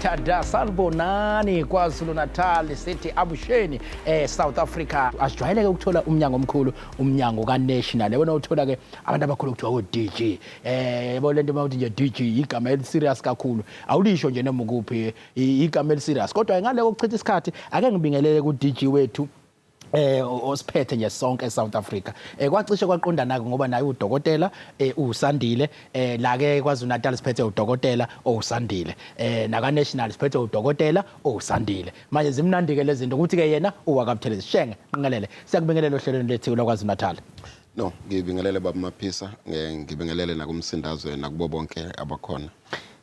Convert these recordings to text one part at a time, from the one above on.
Thada, sanibonani KwaZulu Natal, sithi abusheni South Africa. Asijwayeleke ukuthola umnyango omkhulu, umnyango kaNational. Yabona uthola ke abantu abakhulu kuthiwa o-DG. Yabo lento mawuthi nje DG igama eli serious kakhulu. Awulisho nje noma ukuphi, igama eli serious. Kodwa ngale kokuchitha isikhathi, ake ngibingelele ku DG wethu osiphethe nje sonke eSouth Africa. Kwacishe kwaqondana ke ngoba naye udokotela uSandile, la ke KwaZulu Natal siphethe udokotela oSandile. Naka National siphethe udokotela oSandile. Manje zimnandi ke lezi zinto ukuthi ke yena uwakaButhelezi. Shenge nqingelele. Siyakubingelela ohlelweni lethu lwaKwaZulu Natal. No, ngibingelele baba Maphisa, ngibingelele nakumsindazwe nakubo bonke abakhona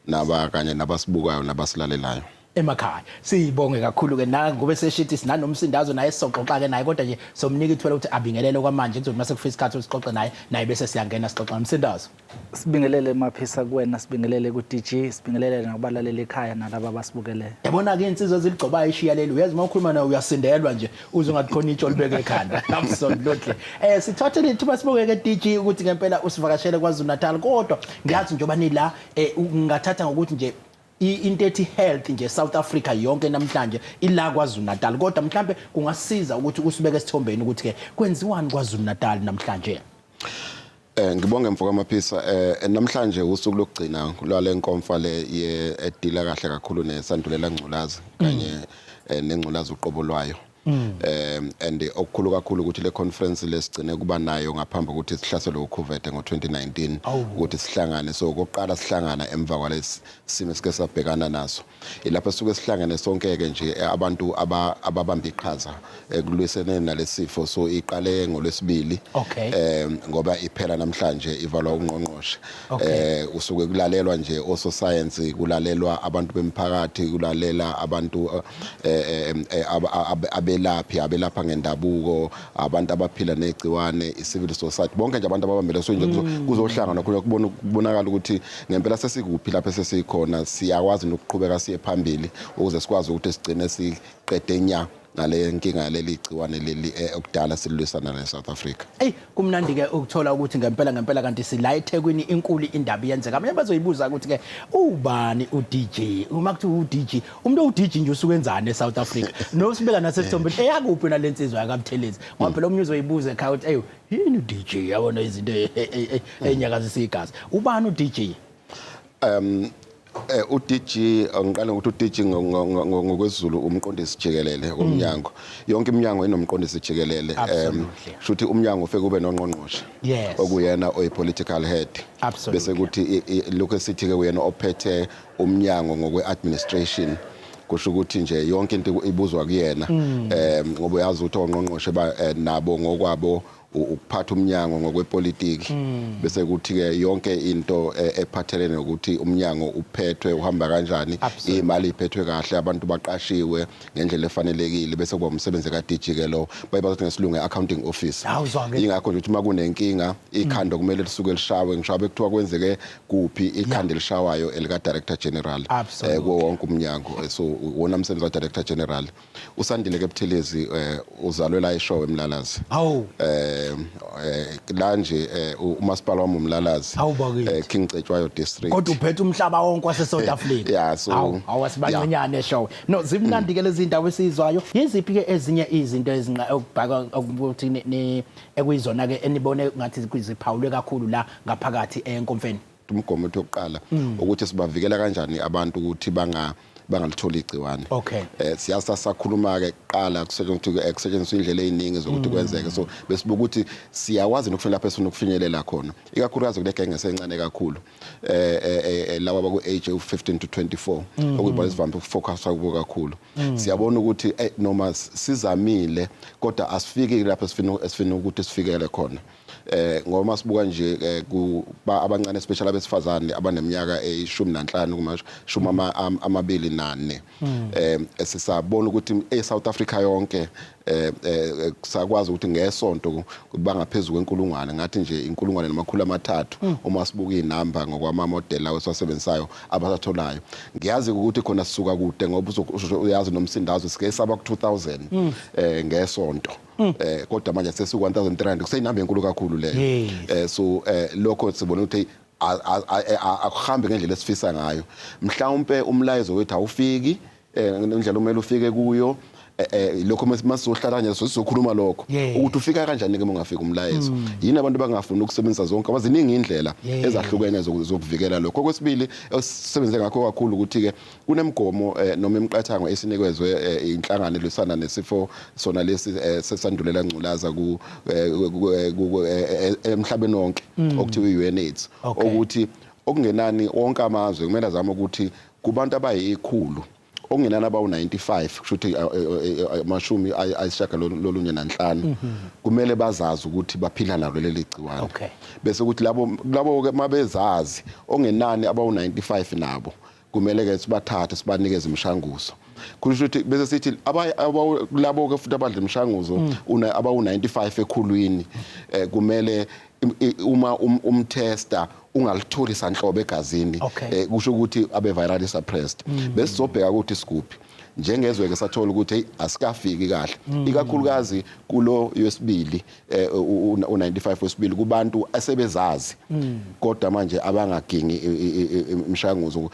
naba kanye nabasibukayo nabasilalelayo. Emakhaya. Sibonge kakhulu ke na ngobe seshithi sinanomsindazo naye sizoxoxa ke naye, kodwa nje somnika ithuba lokuthi abingelele kwamanje, kuzothi mase kufika isikhathi sixoxe naye, naye bese siyangena sixoxa nomsindazo. Sibingelele Maphisa kuwena, sibingelele ku DG, sibingelele nakubalaleli ekhaya nalaba abasibukeleyo. Yabona ke insizwa eziligcobayo ishiya leli, uyazi uma ukhuluma naye uyasindelwa nje uze ungathi khona itsho libeke ekhanda. Absolutely. Sithathe lethuba sibonge ke DG ukuthi ngempela usivakashele KwaZulu Natal, kodwa ngiyazi njengoba nila ngingathatha ngokuthi nje into ethi health nje South Africa yonke namhlanje ila KwaZulu Natal, kodwa mhlambe kungasiza ukuthi usibeke esithombeni ukuthi ke kwenziwani KwaZulu Natal namhlanje. Ngibonge mfoka Maphisa, namhlanje usuku lokugcina lwale nkomfa le ye edila kahle kakhulu nesandulela ngculazi kanye nengculazi uqobo lwayo. And okukhulu kakhulu ukuthi le conference lesigcine kuba nayo ngaphambi kokuthi sihlaselwe ukhuvethe ngo-2019 ukuthi sihlangane, so kokuqala sihlangana emva kwalesi simo esike sabhekana naso, ilapho sisuke sihlangene sonke ke nje abantu ababamba iqhaza ekulwiseneni nalesifo. So iqale ngolwesibili ngoba iphela namhlanje, ivalwa ungqongqoshe. Usuke kulalelwa nje ososayensi, kulalelwa abantu bemphakathi, kulalela abantu abelaphi abelapha ngendabuko, abantu abaphila negciwane, i-civil society, bonke nje abantu ababambele. So nje kuzohlangana khona kubona kubonakala ukuthi ngempela sesikuphi lapho esesikhona, siyakwazi nokuqhubeka siye phambili ukuze sikwazi ukuthi sigcine siqede nya ngale nkinga yaleli gciwane leli okudala silwisana ne South Africa. Ey, kumnandi ke ukuthola ukuthi ngempela ngempela kanti sila eThekwini, inkulu indaba iyenzeka. Abanye bazoyibuza ukuthi ke ubani uDG? Uma kuthiwa uDG, umuntu uDG nje usuke enzani eSouth Africa? Nosibeka nasesithombeni eyakuphi nalensizwa yakaButhelezi? Ngoba phela omunye uzoyibuza ekhaya ukuthi eyo yini uDG, yabona izinto enyakazisa igazi. Ubani uDG? uDG, ngiqale ngokuthi uDG ngokwesiZulu umqondisi jikelele womnyango. Yonke iminyango inomqondisi jikelele. Shuthi umnyango ufike kube nongqongqoshe okuyena oyi political head. Bese kuthi lokho esithi ke uyena ophethe umnyango ngokwe administration, kusho ukuthi nje yonke into ibuzwa kuyena, ngoba uyazi ukuthi ongqongqoshe nabo ngokwabo ukuphatha umnyango ngokwepolitiki, bese kuthi ke yonke into ephathelene nokuthi umnyango uphethwe uhamba kanjani, imali iphethwe kahle, abantu baqashiwe ngendlela efanelekile, bese kuba umsebenzi ka DG ke lo, baye bazothi ngesilungu accounting office. Awuzwa-ke. Ingakho nje ukuthi uma kunenkinga ikhanda kumele lisuke lishawe, ngisho abe kuthiwa kwenzeke kuphi, ikhanda elishawayo elika Director General kuwo wonke umnyango. So wona umsebenzi wa Director General. USandile ke Buthelezi uzalwe la eShowe eMlalazi. Hawu. La nje umasipala wami uMlalazi. Hawu bakithi. King Cetshwayo District. Kodwa uphethe umhlaba wonke wase South Africa. Yeah, so Hawu, awasibancinyane eshowe. No, zimnandi ke lezi ndawo esizwayo. Yiziphi ke ezinye izinto ezinqa okubhaka ukuthi ekuyizona ke enibone ngathi ziphawulwe kakhulu la ngaphakathi enkomfeni? Umgomo wethu wokuqala ukuthi sibavikela kanjani abantu ukuthi bangalitholi igciwane. Siyasa sakhuluma ke kuqala kusetshenziswa indlela eziningi zokuthi kwenzeke, so besibuka ukuthi siyakwazi nokufinyelela lapho esifuna ukufinyelela khona, ikakhulukazi kule genge esencane kakhulu, laba abaku age 15 to 24, okuyibona esivame ukufocus kubo kakhulu. Siyabona ukuthi noma sizamile kodwa asifiki lapho esifuna ukuthi sifikele khona, ngoba masibuka nje ku abancane, especially abesifazane abaneminyaka eyi-15 kumashumi 24, sisabona ukuthi eSouth Africa yonke sakwazi ukuthi ngesonto bangaphezulu kwenkulungwane, ngathi nje 1300 uma sibuka inamba ngokwama model lawo esiwasebenzisayo abasatholayo. Ngiyazi ukuthi khona sisuka kude ngoba uyazi nomsindazo sike saba ku 2000 ngesonto, kodwa manje sesiku 1300, kuseyinamba enkulu kakhulu leyo. So lokho sibona ukuthi Akuhambi ngendlela esifisa ngayo. Mhlawumbe umlayezo wethu awufiki indlela umele ufike kuyo. Lokho masizohlala nje sizokhuluma lokho ukuthi ufika kanjani ke ungafika umlayezo, yini abantu bangafuni ukusebenzisa zonke, abaziningi indlela ezahlukene zokuvikela lokho. Okwesibili esisebenze ngakho kakhulu ukuthi ke kunemigomo noma imiqathango esinikezwe inhlangano elwisana nesifo sona lesi sesandulela ngculaza ku emhlabeni wonke, okuthiwa i-UNAIDS, ukuthi okungenani wonke amazwe kumele azame ukuthi kubantu abayikhulu okungenani abawu-95, kusho ukuthi 95, kumele bazazi ukuthi baphila nalo leli gciwane. Bese ukuthi labo ke mabezazi, okungenani abawu-95 nabo kumele ke sibathathe sibanikeze imishanguzo. Kusho ukuthi bese sithi labo ke futhi abadla imishanguzo abawu-95 ekhulwini, kumele uma umtesta ungalitholi sanhlobo egazini, kusho ukuthi abe virally suppressed. Bese sizobheka ukuthi sikuphi njengezwe ke. Sathola ukuthi hey, asikafiki kahle, ikakhulukazi kulo yesibili, u95 wesibili kubantu asebezazi kodwa manje abangagingi imishanguzo.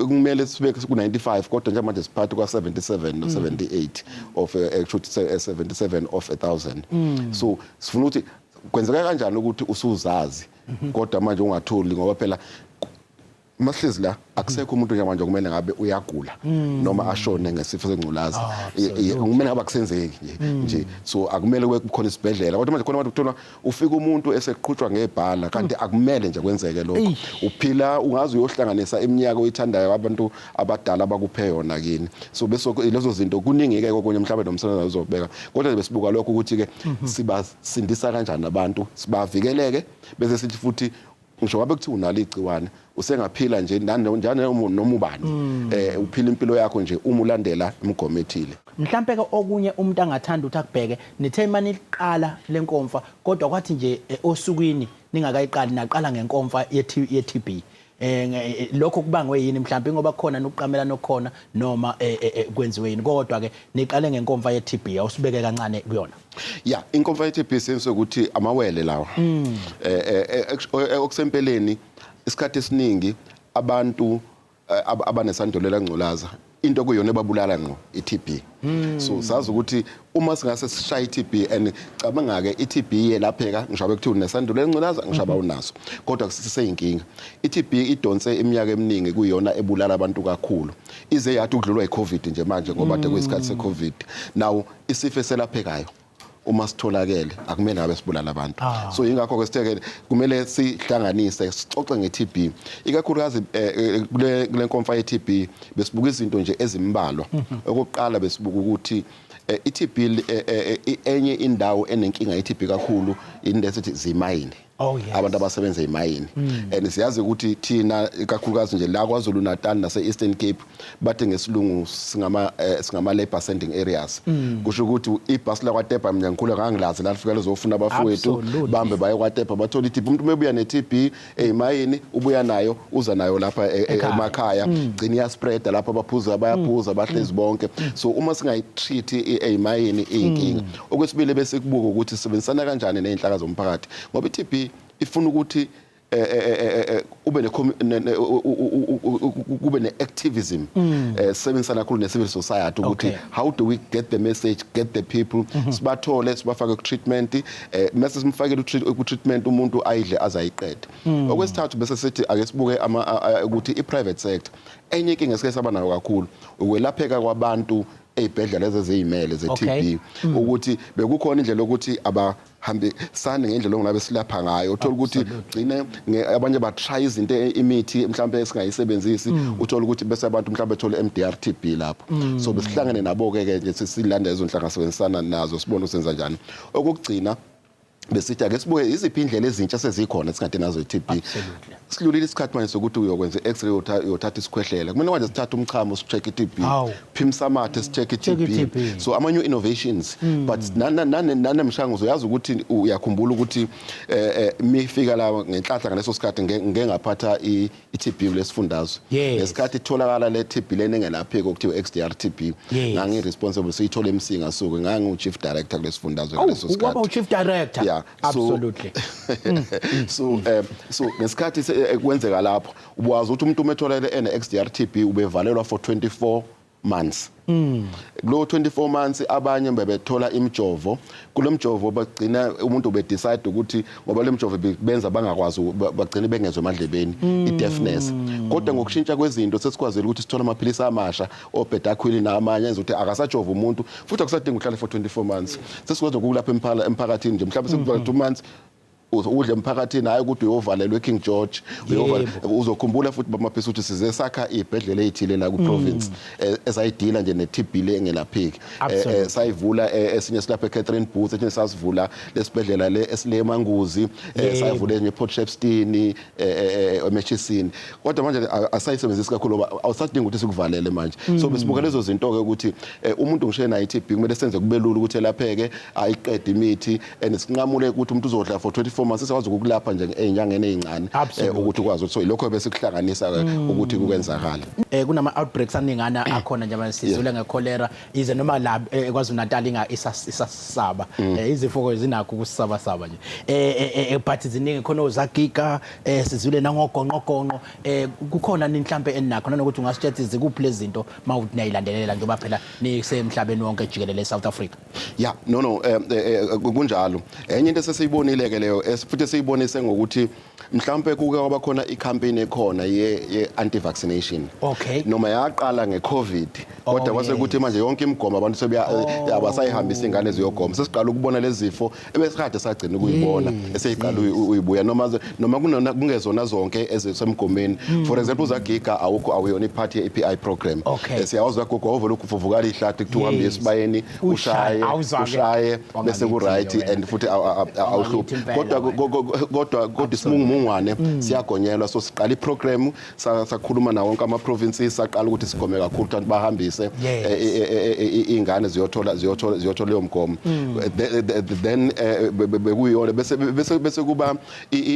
Kumele sibe ku95, kodwa njengamanje siphathi kwa 77 no 78 of kusho ukuthi 77 of 1000. So sifuna ukuthi kwenzeka kanjani ukuthi usuzazi kodwa manje ungatholi, ngoba phela masihlezi la akusekho umuntu njengamanje kumele ngabe uyagula noma ashone ngesifo sengculaza. Kumele ngabe akusenzeki nje. So akumele kube khona isibhedlela, kodwa manje khona abantu kuthola ufika umuntu eseqhutshwa ngebhala, kanti akumele nje kwenzeke lokho. Uphila ungaze uyohlanganisa iminyaka oyithandayo abantu abadala abakuphe yona kini. So bese lezo zinto kuningi ke kokunye mhlawumbe nomsebenzi uzobeka, kodwa nje besibuka lokho ukuthi ke sibasindisa kanjani abantu, sibavikeleke, bese sithi futhi ngisho ngabe kuthiwa unalo igciwane usengaphila nje njani noma ubani, uphila impilo yakho nje uma ulandela imigomo ethile. Mhlampe ke okunye umuntu angathanda ukuthi akubheke, nithe mani liqala lenkomfa, kodwa kwathi nje osukwini ningakayiqali naqala ngenkomfa ye-TB. Lokho kubangwe yini mhlampe, ngoba kukhona nokuqamela nokukhona noma kwenziwe yini, kodwa ke niqale ngenkomfa ye-TB? Awusibeke kancane kuyona. Ya, inkomfa ye-TB sense ukuthi amawele lawa. Okusempeleni isikhathi esiningi abantu abanesandulela ngculaza, into kuyona ebabulala ngqo i-TB. So sazi ukuthi uma singase sishaye i-TB, and cabanga ke i-TB yelapheka ngisho abe kuthiwa unesandulela ngculaza, ngisho abawunaso, kodwa siseyinkinga. I-TB idonse iminyaka eminingi kuyona ebulala abantu kakhulu, ize yathi ukudlulwa i-COVID nje manje, ngoba kade kuyisikhathi se-COVID. Now isifo eselaphekayo uma sitholakele akumele ngabe sibulala abantu. So yingakho ke sithe ke kumele sihlanganise sixoxe nge-TB ikakhulukazi. Kule nkomfa ye-TB besibuka izinto nje ezimbalwa. Okokuqala besibuka ukuthi i-TB, enye indawo enenkinga ye-TB kakhulu into esithi zimayini, abantu abasebenza emayini, and siyazi ukuthi thina ikakhulukazi nje la KwaZulu Natal nase Eastern Cape, bathi ngesilungu singama labor sending areas. Kusho ukuthi ibhasi la kwaTebha, mina ngikhula ngangilazi la lifika lizofuna abafowethu bambe baye kwaTebha bathola i-TB. Umuntu mebuya ne-TB eyimayini ubuya nayo, uza nayo lapha Ekhaya. emakhaya, gcina iyaspreada lapha, abaphuza bayaphuza, bahlezi bonke. So uma singayitreat eyimayini iyinkinga. Okwesibili bese kubuka ukuthi sisebenzisana kanjani nezinhlaka zomphakathi, ngoba i-TB ifuna ukuthi ube ne kube ne-activism, sisebenzisana kakhulu ne-civil society ukuthi how do we get the message, get the people, sibathole, sibafake ku-treatment, mase simfakele ku-treatment umuntu ayidle azayiqede. Okwesithathu bese sithi ake sibuke ukuthi i-private sector, enye inkinga esike saba nayo kakhulu ukwelapheka kwabantu ey'bhedlela lezi eziyimele ze-TB, ukuthi bekukhona indlela yokuthi abahambisani ngendlela ongabe silapha ngayo. Uthola ukuthi gcine abanye batry izinto, imithi mhlawumbe esingayisebenzisi, uthola ukuthi bese abantu mhlawumbe bethole MDR TB lapho. So besihlangene nabo-ke ke nje silanda lezo nhlanga, sebenzisana nazo, sibone usenza njani. Okokugcina besithi ake sibuke iziphi indlela ezintsha sezikhona singade nazo i-TB. Sidlulile isikhathi manje sokuthi uyokwenza i-x-ray, uyothatha isikhwehlela. Kumele manje sithathe umchamo si-check i-TB, phimisa amathe si-check Check i-TB. I-TB. So ama new innovations, but nanemshanguzo, uyazi ukuthi uyakhumbula ukuthi mifika la ngenhlanhla ngaleso sikhathi ngeke ngaphatha i-TB kulesifundazwe ngesikhathi itholakala le TB lena engelapheki okuthiwa XDR TB. Ngangi responsible siyithole eMsinga, suke ngangu chief director kulesifundazwe Oh, ngaleso waba sikhathi. u-chief director. Yeah. Yeah, so Absolutely. So ngesikhathi kwenzeka lapho, ubuwazi ukuthi umuntu uma etholakele ene XDR TB ubevalelwa for 24 months. Kulo 24 months abanye bebethola imijovo. Kulo mjovo bagcina umuntu ubedecide ukuthi ngoba le mjovo benza bangakwazi bagcine bengezwe emadlebeni, i-deafness. Kodwa ngokushintsha kwezinto sesikwazile ukuthi sithole amaphilisi amasha, obedaquil namanye, enza ukuthi akasajova umuntu futhi akusadingi uhlale for 24 months. Sesikwazi ukulapha emphakathini nje, mhlawumbe sekuvala 2 months udle emphakathini, hayi ukuthi uyovalelwa eKing George. Uzokhumbula futhi bamaphisi ukuthi size sakha izibhedlela ezithile la ku-province ezayidila nje ne-TB le engelapheki. Sayivula esinye silapha eCatherine Booth, esinye sasivula lesibhedlela le esile eManguzi, sayivula enye ePort Shepstone, eMurchison. Kodwa manje asayisebenzisi kakhulu ngoba awusadingi ukuthi sikuvalele manje. So besibuka lezo zinto ke ukuthi umuntu ngisho enayo i-TB kumele senze kube lula ukuthi elapheke, ayiqede imithi and sinqamule ukuthi umuntu uzodla for 24 months. Sikwazi ukukulapha nje ey'nyangeni ey'ncane ukuthi ukwazi ukuthi, so ilokho bese kuhlanganisa ke ukuthi kukwenzakala. Kunama outbreaks aningana akhona njengoba sizule ngecholera, ize noma la KwaZulu Natal inga isasaba. Izifo ke zinakho ukusaba saba nje, but ziningi khona ozagiga, sizule nangogonqogonqo. Kukhona ni mhlambe eninakho nanokuthi ungasitshela zikuphi lezi zinto mawuthi niyayilandelela, njengoba phela nisemhlabeni wonke jikelele eSouth Africa? Yeah, no, kunjalo. Enye into esesiyibonile ke leyo, futhi esiyibonise ngokuthi mhlambe kuke kwaba khona icampaign ekhona ye anti vaccination. Noma yaqala ngeCovid, kodwa kwase kuthi manje yonke imigomo abantu sebeya abasayihambisa ingane ziyogoma. Sesiqala ukubona lezi zifo ebesikade sagcina ukuyibona eseyiqala uyibuya, noma kunona kungezona zonke ezisemgomeni. For example, uzagiga awukho, awuyona ipart ye EPI program. Siyawazi uzagogo wovela ukuvuvukala ihlathi, kuthiwa uhambe esibayeni ushaye Awuzwa-ke. ushaye bese ku right wena. And futhi awuhluphi. Wangakithi impela Kodwa wena. kodwa isimungumungwane siyagonyelwa, so siqala iprogram, sakhuluma nawo wonke ama provinces, saqala ukuthi sigome kakhulu ukuthi abantu bahambise iy'ngane ziyothola leyo mgomo. Then bekuyiyona bese kuba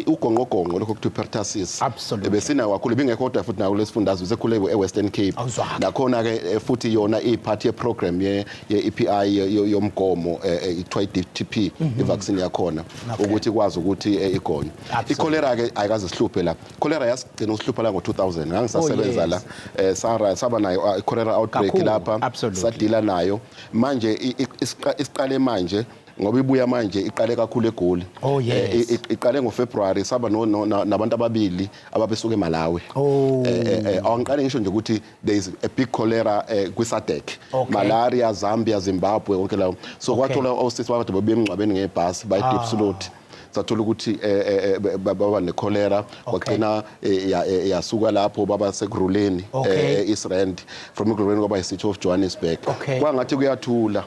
ugonqogonqo, lokho kuthiwa pertussis. Besinawo kakhulu, ibingekho kodwa futhi nawo lesifundazwe sekhule e-Western Cape. Awuzwake. Nakhona ke futhi yona ipart ye program ye EPI yomgomo, ithiwa i-DTP, i-vaccine yakhona ukuthi ikwazi ukuthi igonywe. I-cholera ke ayikaze sihluphe la. Cholera yasigcina usihlupha la ngo-2000, ngangisasebenza la. Sara saba nayo i-cholera outbreak Kakhulu. lapha. Sadila nayo. Manje isiqale manje ngoba ibuya manje, iqale kakhulu eGoli. Iqale ngoFebruary, saba nabantu ababili ababesuka eMalawi. Awungiqale ngisho nje ukuthi there is a big cholera kwi-SADC. Malaria, Zambia, Zimbabwe, konke lawo. So kwathola osisi bakade bebuye emngcwabeni ngebhasi baye Diepsloot. Sathola ukuthi baba necholera, kwagcina yasuka lapho baba sekuruleni East Rand, from Ekurhuleni kwaba i-City of Johannesburg. Kwangathi kuyathula.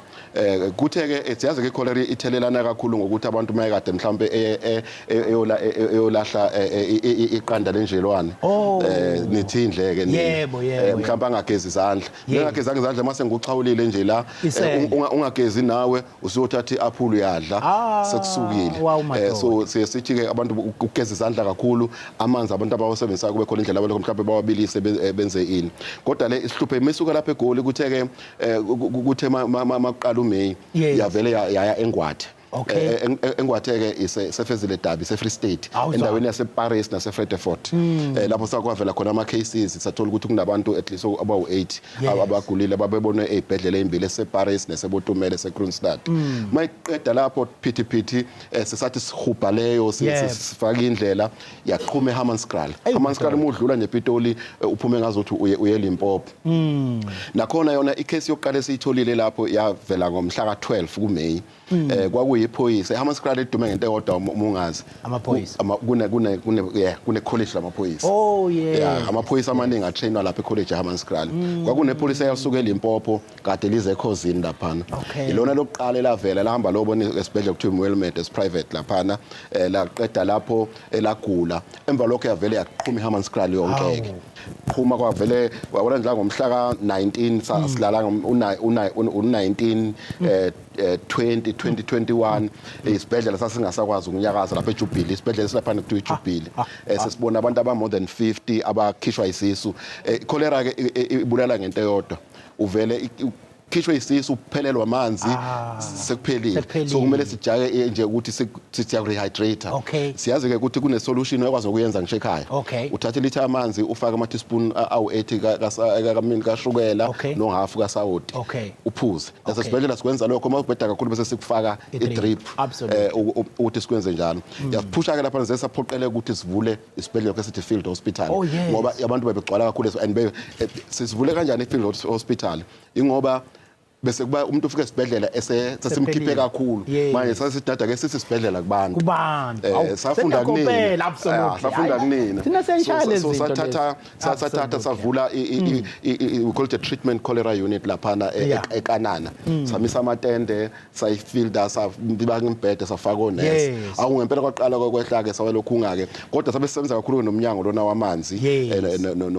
Kuthe ke siyazi ke cholera ithelelana kakhulu ngokuthi abantu mayekade mhlambe eyolahla iqanda lenjelwane. Nithi indleke nina. Yebo, yebo, yebo. Mhlawumbe angagezi izandla. Bengagezanga izandla, mase ngikuxhawulile nje la, Isele. ungagezi nawe usuyothatha iapple uyadla, sekusukile. Wow, madoda. So siye sithi ke abantu ukugeza izandla kakhulu, amanzi abantu abawasebenzisayo kube khona indlela abalokho mhlawumbe bawabilise, benze ini. Kodwa le isihluphe imisuka lapha eGoli, kuthe ke kuthe makuqala uMay yavele yaya eNgwathe. Engwathe ke isefezile Dabi, se Free State, endaweni yase Paris nase Vredefort. Lapho sakwavela khona ama cases, sathola ukuthi kunabantu at least abawu 8 abagulile ababebonwe ezibhedlela ezimbili, ese Paris neseBotumele seKroonstad. Mayiqeda lapho phithi phithi, sisathi sihubha leyo, sifaka indlela, yaqhuma eHammanskraal. Eyi, Hammanskraal madoda. uma udlula nje ePitoli, uphume ngazuthi uye Limpopo. Nakhona yona icase yokuqala esiyitholile lapho yavela ngomhla ka12 kuMay. Kwakuyiphoyisa eHammanskraal edume ngento eyodwa, uma ungazi. Amaphoyisa. Kune kune kune yeah, kune college lamaphoyisa. Yeah, amaphoyisa amaningi atrainwa lapha ecollege eHammanskraal. Kwakunepholisa eyalisuka eLimpopo kade lize ekhozini laphana. Ilona lokuqala elavela, lahamba lobona esibhedlela kuthiwa iWellmed, es private laphana, laqeda lapho elagula. Emva lokho yavele yaqhuma iHammanskraal yonke ke. Qhuma kwavele wabona nje ngomhla ka19 silala u19 20 2021, isibhedlela sasingasakwazi ukunyakaza lapha eJubilee, isibhedlela silapha kuthiwa iJubilee. Sesibona abantu aba more than 50 abakhishwa isisu. Cholera ke ibulala ngento eyodwa, uvele Khishwe isisu, uphelelwa amanzi, sekuphelile. Sekuphelile. So kumele sijake nje ukuthi siya rehydrate. Siyazi ke ukuthi kune solution oyakwazi ukuyenza ngisho ekhaya. Uthatha ilitha amanzi, ufake ama teaspoon awu8 kashukela no half kasawoti. Uphuze. Nasesibhedlela sikwenza lokho, uma ubheda kakhulu bese sikufaka I-drip. I-drip. Ukuthi sikwenze njalo. Yasiphusha ke lapha, sesaphoqeleka ukuthi sivule isibhedlela esithi field hospital. Ngoba abantu bebegcwala kakhulu and sisivule kanjani i-field hospital? Ingoba bese kuba umuntu ufika esibhedlela ese sesimkhiphe Sephelile. kakhulu. Manje sasidada ke sithi isibhedlela kubantu. Kubantu. Awu, Safunda kunina. seniyakhopela, absolutely. Safunda Hayi, kunina. thina siyayishaya lezi So zinto sathatha lezi. sathatha savula we call it a treatment cholera unit laphana eKanana. Samisa amatende, sayifielda, sabanga imibhede, safaka onesi. Awu, ngempela kwaqala kwehla ke, sawelokhu ke, kodwa sabe sisebenza kakhulu nomnyango lona wamanzi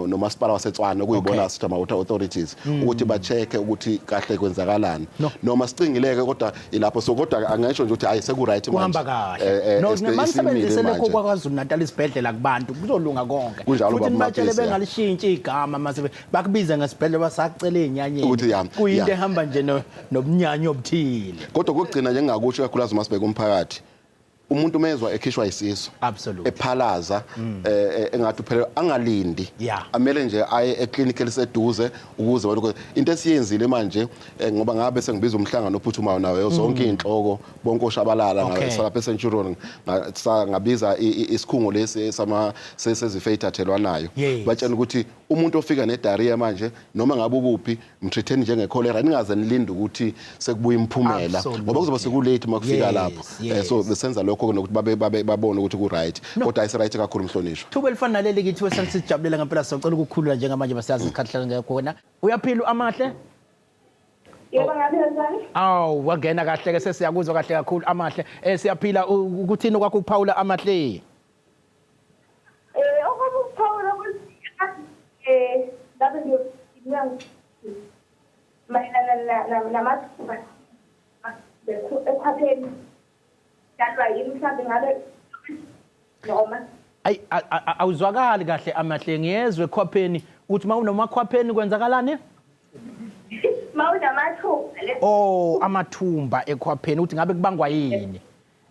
nomasipala waseTshwane, okuyibona sithi ama water authorities, ukuthi ba check ukuthi kahle kwenzakalani. No. Noma sicingileke, kodwa ilapho, so kodwa angisho nje ukuthi hayi, seku right manje. Kuhamba kahle. No, Isimile manisebenzise lokho manje. kwaKwaZulu Natal, isibhedlela kubantu, kuzolunga konke. Kunjalo, Futhi Baba nibatshele Mapisa, ya. bengalishintshi igama mase bakubiza ngesibhedlela, basacela ey'nyanyeni. Ukuthi ya, Kuyinto ya. ehamba nje nobunyanya obuthile. Kodwa kokugcina nje engingakusho, kakhulukazi uma sibheka umphakathi, umuntu mezwa ekhishwa isisu, ephalaza, engathi uphele, angalindi, amele nje aye eclinic eliseduze ukuze balokho. Into esiyenzile manje, ngoba ngabe sengibiza umhlangano ophuthumayo nayo zonke inhloko bonke oshabalala, salapha eCenturion, ngabiza isikhungo lesi sama sezifo ey'thathelwanayo. Batshela ukuthi umuntu ofika nediarrhea manje, noma ngabe ukuphi, mtreateni njengecholera, ningaze nilinde ukuthi sekubuya imiphumela, ngoba kuzoba sekulate uma kufika lapho. So besenza lokho nokuthi babe babone ukuthi ku-right. No. Kodwa ayise-right kakhulu, mhlonishwa. Thuba elifana naleli kithiwe sesijabulela ngempela, socela ukukhulula njengamanje, basiyazi isikhathi hlala khona. Uyaphila, Amahle? Yebo, ngabe njani? Awu, wangena kahle ke, sesiyakuzwa kahle kakhulu, Amahle. Siyaphila, ukuthini kwakho ukuphawula, Amahle? Okwami ukuphawula ukuthi ngabe ngiyoyanga mayelana namathuba ekhwapheni, dalwa yini mhlawumbe ngabe noma Ayi, awuzwakali kahle, Amahle. Ngiyezwe ekhwapheni, uthi mawunomakhwapheni kwenzakalani? Mawunamathuba le. Oh, amathumba ekhwapheni, uthi ngabe kubangwa yini?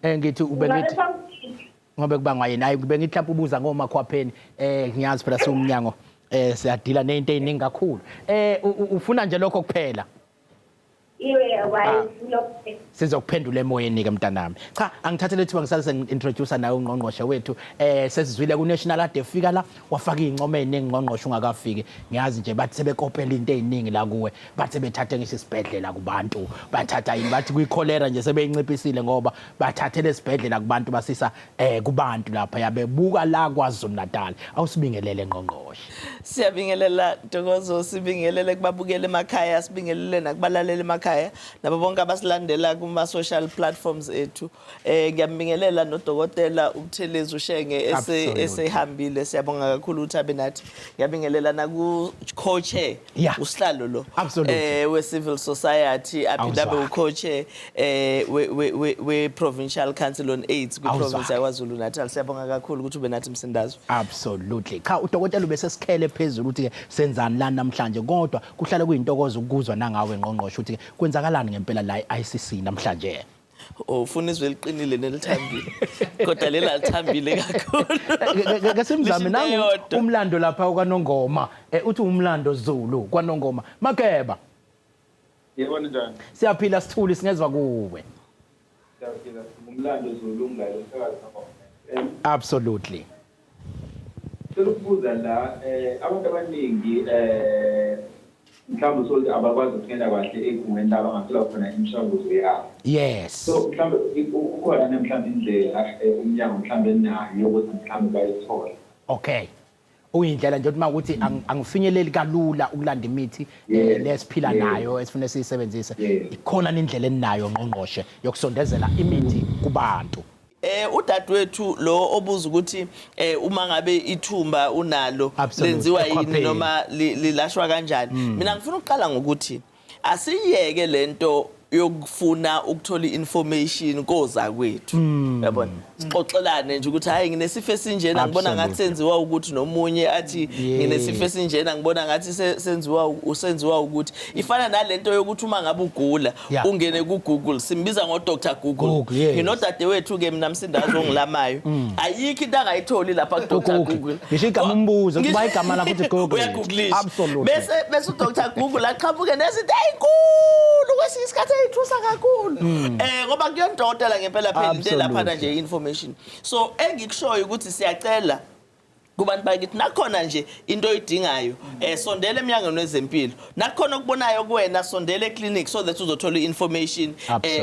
Ngithi ube Ngabe ngithi ngobe kubangwa yini? Hayi, bengithi mhlawumbe ubuza ngomakhwapheni. Ngiyazi phela siwumnyango siyadila nezinto eziningi kakhulu. Ufuna nje lokho kuphela? Iwe wayi lokho. Sizokuphendula emoyeni ke, mntanami. Cha, angithathele ithuba ngisale sengi-introduce naye ungqongqoshe wethu. Sesizwile ku national ade efika la, wafaka izincomo eziningi, ngqongqoshe, ungakafiki. Ngiyazi nje bathi sebekopela into eziningi la kuwe, bathi bethathe ngisho isibhedlela kubantu, bathatha yini, bathi kwi-cholera nje sebeyinciphisile ngoba bathathele isibhedlela kubantu, basisa kubantu lapha yabebuka la KwaZulu Natal. Awusibingelele, ngqongqoshe. Siyabingelela, Ntokozo, sibingelele kubabukeli emakhaya, sibingelele nakubalalela emakhaya, nabo bonke abasilandela kuma social platforms ethu. Ngiyambingelela nodokotela uButhelezi uShenge esehambile. Siyabonga kakhulu ukuthi abe nathi. Ngiyabingelela naku co-chair usihlalo lo we civil society, aphinde abe Awuzwakali. u-co-chair we Provincial Council on AIDS kwi province yaKwaZulu Natal. Siyabonga kakhulu ukuthi ube nathi, Msindazwe. Absolutely. Cha, udokotela ubesesikhele phezulu ukuthi ke senzani la namhlanje, kodwa kuhlale kuyintokozo ukuzwa nangawe, ngqongqoshe, ukuthi ke kwenzakalani ngempela la e-ICC namhlanje. Oh, ufuna izwi eliqinile nelithambile. Kodwa lela lithambile kakhulu. Ke simzame Lisho nangu eyodwa. Umlando lapha kwaNongoma. Uthi umlando Zulu kwaNongoma. Makeba. Yebo, njani? Siyaphila, sithuli, singezwa kuwe. Siyaphila, ngumlando Zulu, ngale umsakazo noma. Cela ukubuza la, abantu abaningi mhlawumbe uthole ukuthi abakwazi ukungena kahle ekhungweni la bangathola khona imishanguzo yabo. So mhlawumbe kukhona ne mhlawumbe indlela umnyango mhlawumbe nayo yokuthi mhlawumbe bayithole? Okay. Uyindlela nje ukuthi makuthi angifinyeleli kalula ukulanda imithi lesiphila nayo esifuna siyisebenzise. Ikhona indlela eninayo, ngqongqoshe, yokusondezela imithi kubantu? Udadewethu lo obuza ukuthi uma ngabe ithumba unalo lenziwa yini Ekhwapheni. noma lilashwa kanjani. Mina ngifuna ukuqala ngokuthi asiyeke lento. yokufuna ukuthola i-information koza kwethu, yabona, sixoxelane nje ukuthi hayi, nginesifo esinjena, ngibona ngathi senziwa ukuthi, nomunye athi nginesifo esinjena, ngibona ngathi senziwa usenziwa ukuthi. Ifana nalento yokuthi uma ngabe ugula ungene ku Google, simbiza ngo Dr Google. Google, yes. Nginodadewethu ke mina, Msindazo, ongilamayo, ayikho into angayitholi lapha ku Dr Google. Google. Ngisho igama umbuzo, kuba igama lakho uthi Google. Uyagooglisha. Bese uDr Google aqhamuke nezinto ezinkulu, kwesinye isikhathi eyithusa kakhulu, ngoba kuyondokotela ngempela phela into elaphana nje information. So engikushoyo ukuthi siyacela kubantu bakithi, nakhona nje into oyidingayo, sondela eminyangweni wezempilo, nakhona okubonayo kuwena, sondela eclinic so that uzothola i-information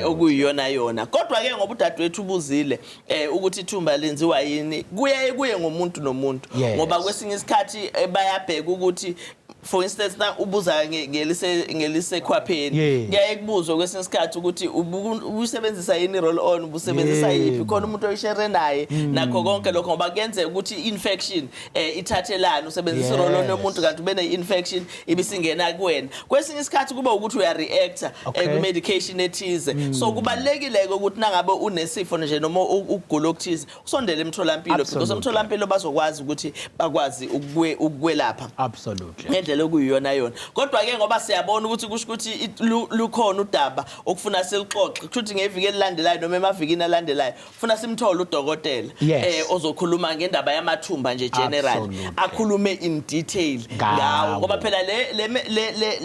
okuyiyona yona. Kodwa ke ngoba udadewethu ubuzile ukuthi ithumba lenziwa yini, kuyaye kuye ngomuntu nomuntu, ngoba kwesinye isikhathi bayabheka ukuthi, for instance, na ubuza ngelisekhwapheni, kuyaye kubuzwe kwesinye isikhathi ukuthi ubusebenzisa yini roll on, ubusebenzisa yiphi, khona umuntu oyishere naye, nakho konke lokho, ngoba kuyenzeka ukuthi i-infection ithathelane, usebenzisa i-roll on yomuntu kanti ube ne-infection ibisingena kuwena. Kwesinye isikhathi kuba ukuthi uya-reacta kwi-medication ethize. So kubalulekile-ke ukuthi nangabe unesifo nje noma ukugula okuthize, usondele emtholampilo, because emtholampilo bazokwazi ukuthi bakwazi ukukwelapha ngendlela okuyiyona yona. Kodwa ke ngoba siyabona ukuthi kusho ukuthi lukhona udaba okufuna siluxoxe, kusho ukuthi ngeviki elilandelayo noma emavikini alandelayo funa simthole udokotela ozokhuluma ngendaba yamathumba nje general, akhulume in detail Ngawo. ngawo, ngoba phela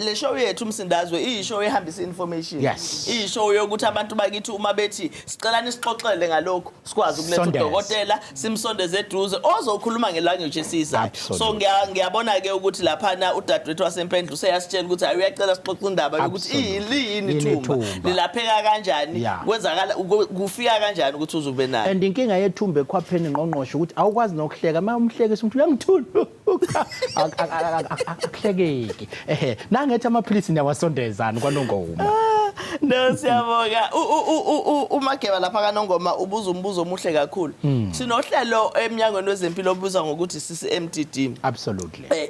le show yethu, umsindazwe, iyishow ehambisa information, iyishow yokuthi abantu bakithi uma bethi sicela nisixoxele ngalokhu, sikwazi ukuletha Sondeze. udokotela, simsondeze eduze, ozokhuluma ngelanguage esizayo. So ngiyabona ke ukuthi laphana udadewethu wasempendla useyasitshela ukuthi hayi, uyacela sixoxe indaba yokuthi liyini Yini ithumba, ithumba. lilapheka kanjani, kwenzakala kufika kanjani ukuthi uzube nayo. And inkinga yethumba ekhwapheni, ngqongqoshe, ukuthi awukwazi nokuhleka. Uma umhlekisa umuntu uyangithula, akuhlekeki. Ehe, nangethi amaphilisi niyawasondezana kwaNongoma? No, siyabonga. UMageba lapha kaNongoma ubuza umbuzo omuhle kakhulu. Sinohlelo eminyangweni wezempilo obuzwa ngokuthi CCMDD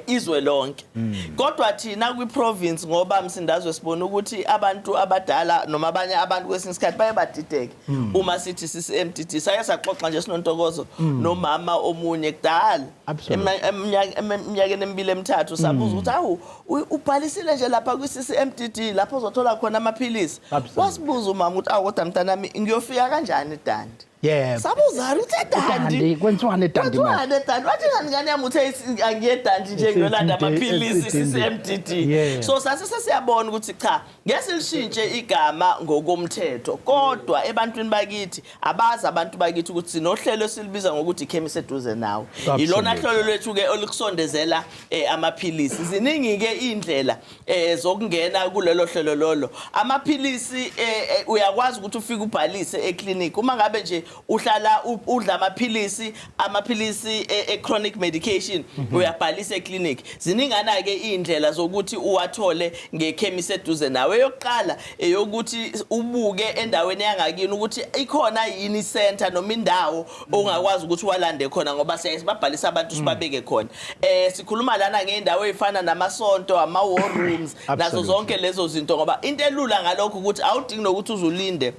izwe lonke. Kodwa thina kwi-province, ngoba Msindazwe sibona ukuthi abantu abadala noma abanye abantu kwesinye isikhathi baye badideke uma sithi CCMDD. Sake saxoxa nje sinontokozo nomama omunye kudala, eminyakeni emibili emithathu, sabuza ukuthi awu, ubhalisile nje lapha kwi-CCMDD lapho uzothola khona amaphilisi? Wasibuza umama ukuthi awu, kodwa mntanami, ngiyofika kanjani eDundee? Sabuzana ukuthi eDundee eDundee, kwenziwani eDundee manje? Kwenziwani eDundee? Wathi ngani, ngane yami, uthe angiye eDundee nje ngiyolanda amaphilisi SCMD. CCMDD. So sase sesiyabona ukuthi cha, ngeke silishintshe igama ngokomthetho, kodwa ebantwini bakithi abazi, abantu bakithi, ukuthi sinohlelo esilibiza ngokuthi ikhemisi eduze nawe. Ilona hlelo lwethu ke olukusondezela amaphilisi. Ziningi ke indlela zokungena kulelo hlelo lolo. Amaphilisi, uyakwazi ukuthi ufike ubhalise eclinic uma ngabe nje uhlala udla amaphilisi e-chronic medication, uyabhalisa eclinic. Ziningana ke indlela zokuthi uwathole ngekhemisi eduze nawe. Eyokuqala eyokuthi ubuke endaweni yangakini ukuthi ikhona yini center noma indawo ongakwazi ukuthi walande khona, ngoba siyaye sibabhalisa abantu, sibabeke khona. Sikhuluma lana ngey'ndawo ey'fana namasonto, ama-war rooms, nazo zonke lezo zinto, ngoba into elula ngalokho ukuthi awudingi nokuthi uzulinde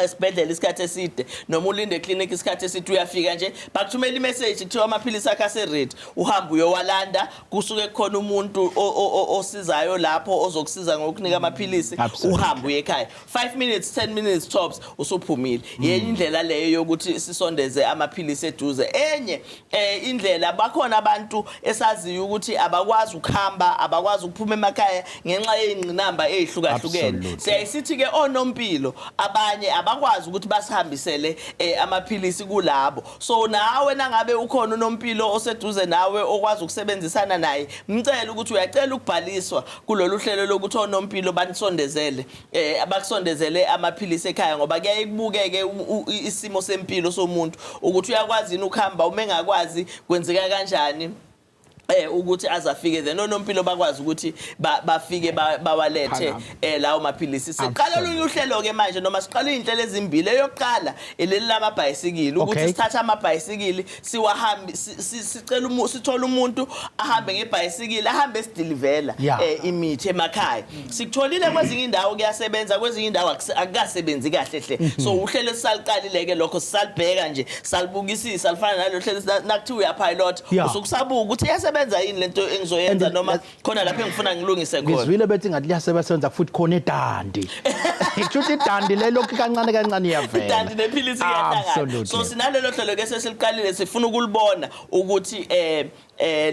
esibhedlela isikhathi eside noma ulinde eklinikhi isikhathi eside. Uyafika nje, bakuthumela imessage, kuthiwa amaphilisi akho ase-ready, uhambe uyowalanda. Kusuke kukhona umuntu osizayo lapho ozokusiza ngokunika amaphilisi. Uhambe uye ekhaya, 5 minutes, 10 minutes tops, usuphumile. Yenye indlela leyo yokuthi sisondeze amaphilisi eduze. Enye indlela, bakhona abantu esaziyo ukuthi abakwazi ukuhamba, abakwazi ukuphuma emakhaya ngenxa yey'ngqinamba ey'hlukahlukene. Siyayisithi ke onompilo abanye abakwazi ukuthi basihambisele amaphilisi kulabo. So nawe nangabe ukhona unompilo oseduze nawe okwazi ukusebenzisana naye, mcele ukuthi uyacela ukubhaliswa kulolu hlelo lokuthi onompilo banisondezele, abakusondezele amaphilisi ekhaya, ngoba kuyaye kubukeke isimo sempilo somuntu ukuthi uyakwazi yini ukuhamba, uma engakwazi kwenzeka kanjani. Ukuthi azafike then onompilo bakwazi ukuthi bafike bawalethe lawo maphilisi. Siqala olunye uhlelo ke manje, noma siqala izinhlelo ezimbili. Eyokuqala eleli lamabhayisikili, ukuthi sithathe amabhayisikili siwahambe, sicela sithole umuntu ahambe ngebhayisikili, ahambe esidilivela imithi emakhaya. Sikutholile kwezinye indawo kuyasebenza, kwezinye indawo akukasebenzi kahle hle. So uhlelo esisaliqalile ke lokho, sisalibheka nje, salibukisisa, lifana nalo hlelo nakuthiwa uyapilot, usukusabuka ukuthi iyasebenza yini lento engizoyenza noma khona lapho engifuna ngilungise khona. Ngizwile bethi ngathi liyasebenza futhi khona eDundee. Kusho ukuthi iDundee lelokhu kancane kancane iyavela. IDundee nephilisi kuyahlangana. So sinalelo hlelo ke sesiliqalile, sifuna ukulibona ukuthi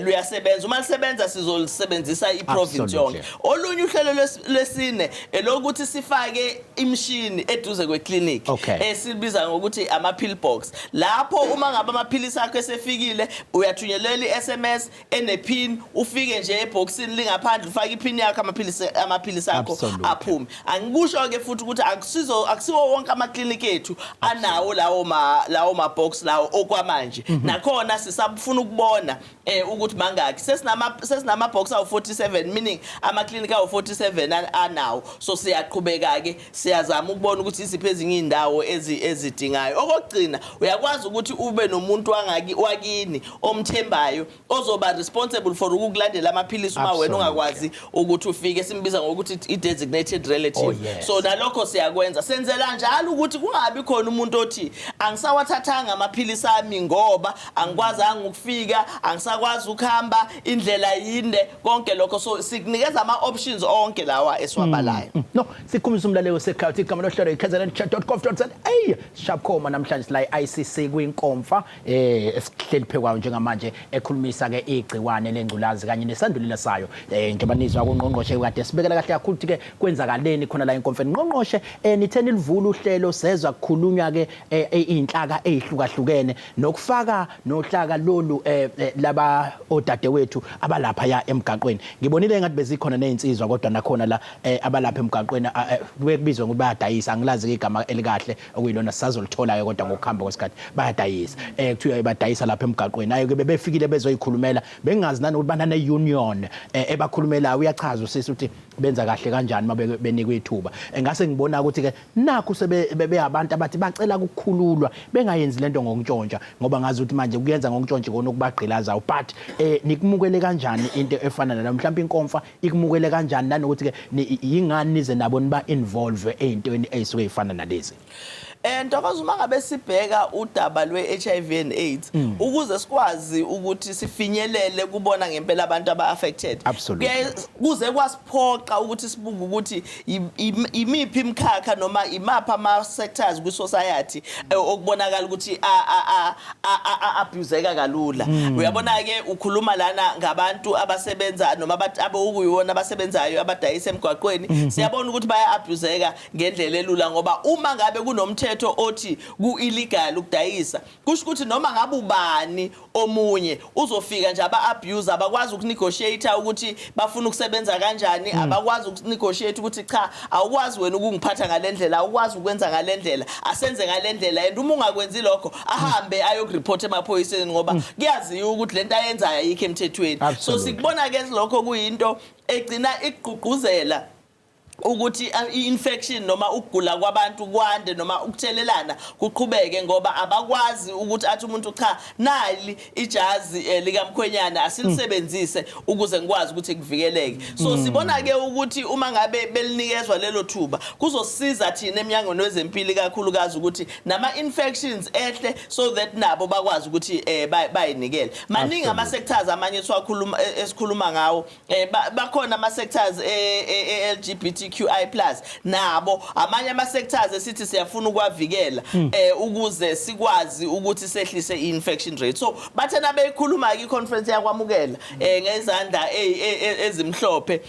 luyasebenza. Uma lisebenza, sizolisebenzisa iprovince yonke. Olunye uhlelo lwesine elokuthi sifake imishini eduze kweclinic esibiza ngokuthi ama pill box, lapho uma ngabe amaphilisi akho esefikile, uyathunyelelwa i-SMS ene-pin, ufike nje ebhokisini lingaphandle, ufake ipin yakho, amaphilisi akho aphume. Angikusho ke futhi ukuthi akusiwo wonke amakliniki ethu anawo lawo ma box lawo okwamanje. Nakhona sisafuna ukubona ukuthi mangaki. Sesinama box awu47, meaning ama clinic awu47 anawo. So siyaqhubeka ke, siyazama ukubona ukuthi iziphi ezinye indawo ezidingayo. Okokugcina, uyakwazi ukuthi ube nomuntu wakini omthembayo ozoba responsible for ukukulandela amaphilisi uma wena ungakwazi ukuthi ufike, simbiza ngokuthi i-designated relative. So nalokho siyakwenza, senzela njalo ukuthi kungabi khona umuntu othi angisawathathanga amaphilisi ami ngoba angikwazanga ukufika, angisakwazi ukuhamba, indlela yinde, konke lokho. So sikunikeza ama-options onke lawa esiwabalayo. No, sikhumisa umlaleli osekhaya uthi igama lohlelo i-kznchat.gov.za. Sharp namhlanje sila i-ICC kwinkomfa esihleli phekwayo njengamanje, ekhulumisa ke igciwane lengculazi kanye nesandulela sayo. Njengoba nizwa kungqongqoshe kade sibekela kahle kakhulu ukuthi ke kwenzakaleni khona la enkomfeni. Ngqongqoshe, nithe nilivula uhlelo, sezwa kukhulunywa ke izinhlaka ezihlukahlukene nokufaka nohlaka lolu laba odadewethu abalapha ya emgaqweni. Ngibonile ngathi bezikhona nezinsizwa, kodwa nakhona la abalapha emgaqweni kubizwa ngokuthi bayadayisa. Angilazi igama elikahle okuyilona, sisazolithola ke kodwa ngokuhamba kwesikhathi. Bayadayisa, kuthiwa badayisa lapha emgaqweni. Ayo ke bebefikile bezoyikhulumela, bengazi nanokuthi banane union ebakhulumelayo. Uyachaza usisi ukuthi benza kahle kanjani uma benikwe ithuba. Ngase ngibona ukuthi ke nakhu sebeyabantu abathi bacela ukukhululwa, bengayenzi lento ngokuntshontsha, ngoba ngazi ukuthi manje kuyenza ngokuntshontsha ikona okubagqilazayo. But nikumukele kanjani into efana nalo? Mhlawumbe inkomfa ikumukele kanjani, nanokuthi ke yingani nize nabo niba involve ey'ntweni ey'suke y'fana nalezi? Ntokozo, uma ngabe sibheka udaba lwe-HIV and AIDS, ukuze sikwazi ukuthi sifinyelele kubona ngempela abantu aba-affected, kuze kwasiphoqa ukuthi sibuke ukuthi imiphi imikhakha noma imaphi ama-sectors kwi-society okubonakala ukuthi abuseka kalula. Uyabona-ke, ukhuluma lana ngabantu abasebenza noma abokuyona abasebenzayo, abadayisa emgwaqweni. Siyabona ukuthi baya-abuseka ngendlela elula, ngoba uma ngabe kunomthetho othi ku-illegal ukudayisa, kusho ukuthi noma ngabe ubani omunye uzofika nje aba-abuse. Abakwazi ukunegotiate ukuthi bafuna ukusebenza kanjani, abakwazi ukunegotiate ukuthi cha, awukwazi wena ukungiphatha ngale ndlela, awukwazi ukwenza ngale ndlela, asenze ngale ndlela. And uma ungakwenzi lokho, ahambe ayokureport emaphoyiseni, ngoba kuyaziwa ukuthi lento ayenzayo ayikho emthethweni. So sikubona ke lokho kuyinto egcina igqugquzela ukuthi i-infection noma ukugula kwabantu kwande noma ukuthelelana kuqhubeke, ngoba abakwazi ukuthi athi umuntu cha, nali ijazi likamkhwenyana, asilisebenzise ukuze ngikwazi ukuthi kuvikeleke. So sibona ke ukuthi uma ngabe belinikezwa lelo thuba, kuzosiza thina eminyangweni wezempilo kakhulukazi ukuthi nama infections ehle, so that nabo bakwazi ukuthi bayinikele. Maningi ama sectors amanye esiwakhuluma, esikhuluma ngawo. Bakhona ama sectors e LGBTQI+, nabo amanye ama sectors esithi siyafuna ukwavikela ukuze sikwazi ukuthi sehlise i-infection rate. So bathe nabeyikhuluma ke i-conference, yakwamukela ngezandla ezimhlophe,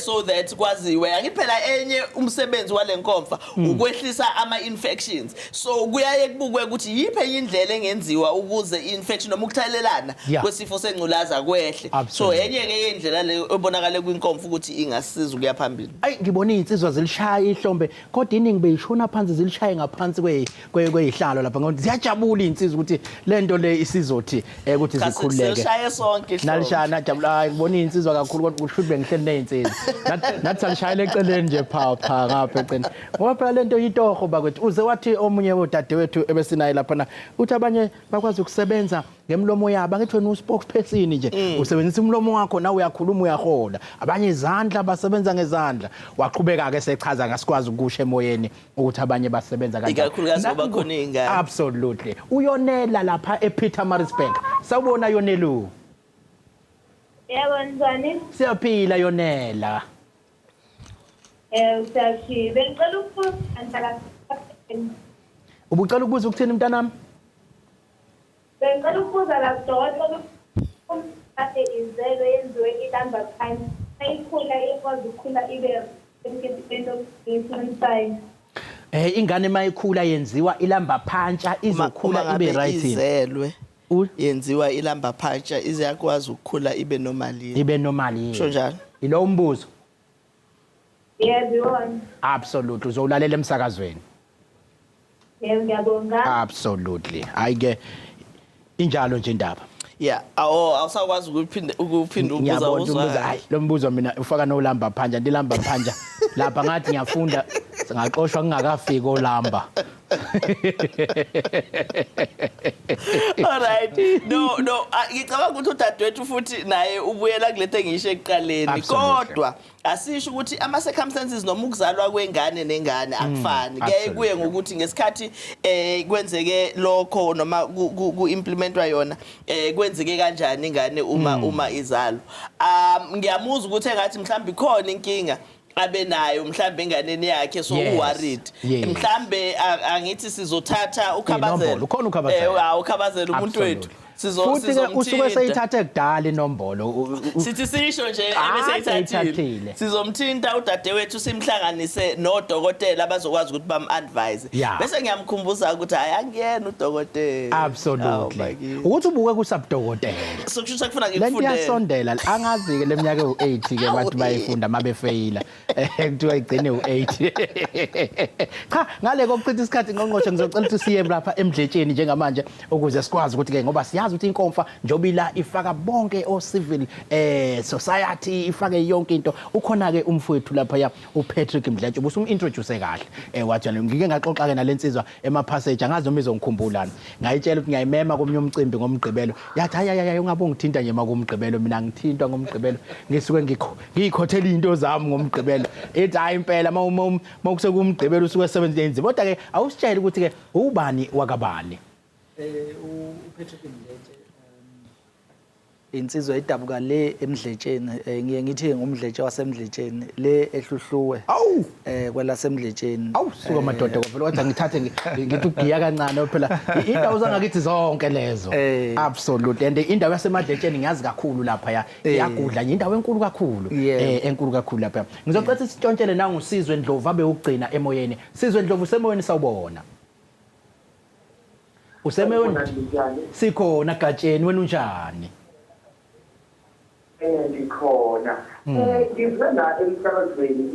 so that kwaziwe. Angithi phela enye umsebenzi wale nkomfa ukwehlisa ama infections, so kuyaye kubukwe ukuthi yiphi enye indlela engenziwa ukuze i-infection noma ukuthelelana kwesifo sengculaza kwehle. So enye ke yendlela le ebonakale kwinkomfa ukuthi ingasiza ukuya phambili. Ayi, ngibonile. Ngibona izinsizwa zilishaya ihlombe, kodwa iningi beyishona phansi zilishaye ngaphansi kweyihlalo lapha, ngoba ziyajabula izinsizwa ukuthi lento le isizothi ukuthi Cha, zikhululeke. Sishaye sonke ihlombe. Nalishaya najabula. Hayi, ngibona izinsizwa kakhulu, kodwa kusho ukuthi bengihleli nezinsizwa. Nathi salishayela eceleni nje, pha pha ngapha eceleni, ngoba phela lento yitoho bakwethu. Uze wathi omunye wodadewethu ebesinaye laphana, uthi abanye bakwazi ukusebenza ngemlomo yabo. Angithi wena u-spokesperson nje, usebenzisa umlomo wakho, nawe uyakhuluma, uyahola. Abanye izandla, basebenza ngezandla. Waqhubeka-ke sechaza, ngasikwazi ukusho emoyeni ukuthi abanye basebenza kanjani. Ikakhulukazi ngoba khona iy'ngane. Absolutely. Uyonela lapha ePietermaritzburg. Sawubona, Yonelu. Yebo, njani? Siyaphila, Yonela. Siyaphila. Bengicela ukubuza nhlaka. Ubucela ukubuza ukuthini, mntanami? Bengicela ukubuza la kudokotela, kade izelwe yenziwe i-lumbar puncture, mayikhula ikwazi ukukhula ibe into. Ingane mayikhula yenziwa i-lumbar puncture, izokhula Uma ibe ngabe right? izelwe yenziwa i-lumbar puncture, iziyakwazi ukukhula ibe normal yini? Ibe normal yini? Sho njalo. Ilo umbuzo? Yebo, iwona. Absolutely, uzowulalela emsakazweni. Yebo, ngiyabonga. Absolutely. Hayi ke, injalo nje indaba. Yeah, awu, awusakwazi ukuphinda ubuza. Ngiyabona ukuthi Uzwa. umbuzo, hayi, lo mbuzo mina ufaka nolamba phanja, ndilamba phanja lapha, ngathi ngiyafunda, singaxoshwa kungakafiki olamba. Alright. No, ngicabanga ukuthi udadewethu futhi naye ubuyela kulento engisho ekuqaleni. Kodwa asisho ukuthi ama circumstances noma ukuzalwa kwengane nengane akufani. Kuyaye kuye ngokuthi ngesikhathi kwenzeke lokho noma ku implementwa yona, kwenzeke kanjani ingane uma izalwa. Ngiyamuzwa ukuthi engathi mhlawumbe ikhona inkinga abe nayo mhlambe enganeni yakhe, so u-worried. Mhlambe angithi sizothatha uKhabazela. Inombolo, ukhona uKhabazela. Ukhabazela umuntu wethu. Futhi ke usuke Sizomthinta. seyithathe kudala inombolo. Sithi sisho nje Ah, ebeseyithathile. seyithathile. Sizomthinta udadewethu, simhlanganise nodokotela abazokwazi ukuthi bam-advise. Bese ngiyamkhumbuza ukuthi hayi, angiyena udokotela. Awu, bakithi. Ukuthi ubuke kusabudokotela. So kusho sekufuna Lento ngikufundele. iyasondela. Angazi ke leminyaka ewu8 ke bathi bayifunda mabefeyila. Kuthiwa igcine u8. Cha, ngale kokuchitha isikhathi, ngqongqoshe, ngizocela ukuthi siye lapha emdletsheni njengamanje ukuze sikwazi ukuthi ke, ngoba siyazi ukuthi inkomfa njoba ila ifaka bonke o civil society, ifake yonke into. Ukhona ke umfowethu lapha ya uPatrick Mdletshe, ubusum-introduce kahle. Wathi yena ngike ngaxoxa ke nalensizwa ema-passage, angazi noma izongikhumbulana. Ngayitshela ukuthi ngiyayimema komunye umcimbi ngoMgqibelo. Yathi hayi hayi hayi, ungabe ungithinta nje makumgqibelo, mina ngithintwa ngoMgqibelo, ngisuke ngiyikhothela into zami ngoMgqibelo. Ithi hayi impela, mawukusekumgqibelo usuke sebenza enzima. Kodwa ke awusitshele ukuthi ke ubani wakabani. UPatrick Mdletshe, insizwa idabuka le eMdletsheni. Ngiye ngithi ngumdletshe waseMdletsheni le eHluhluwe. Kwelasemdletsheni. Awu, suka madoda, kwavela wathi angithathe ngithi ugiya kancane phela, indawo zangakithi zonke lezo. Absolutely, and indawo yasemadletsheni ngiyazi kakhulu lapha ya. Iyagudla nje, indawo enkulu kakhulu. Enkulu kakhulu lapha. Ngizocela ukuthi sitshontshele nanguSizwe Ndlovu abe ukugcina emoyeni. Sizwe Ndlovu, usemoyeni, sawubona. Usemoyeni? Sikhona gatsheni, wena unjani? Ndikhona. Ngizwe la emsakazweni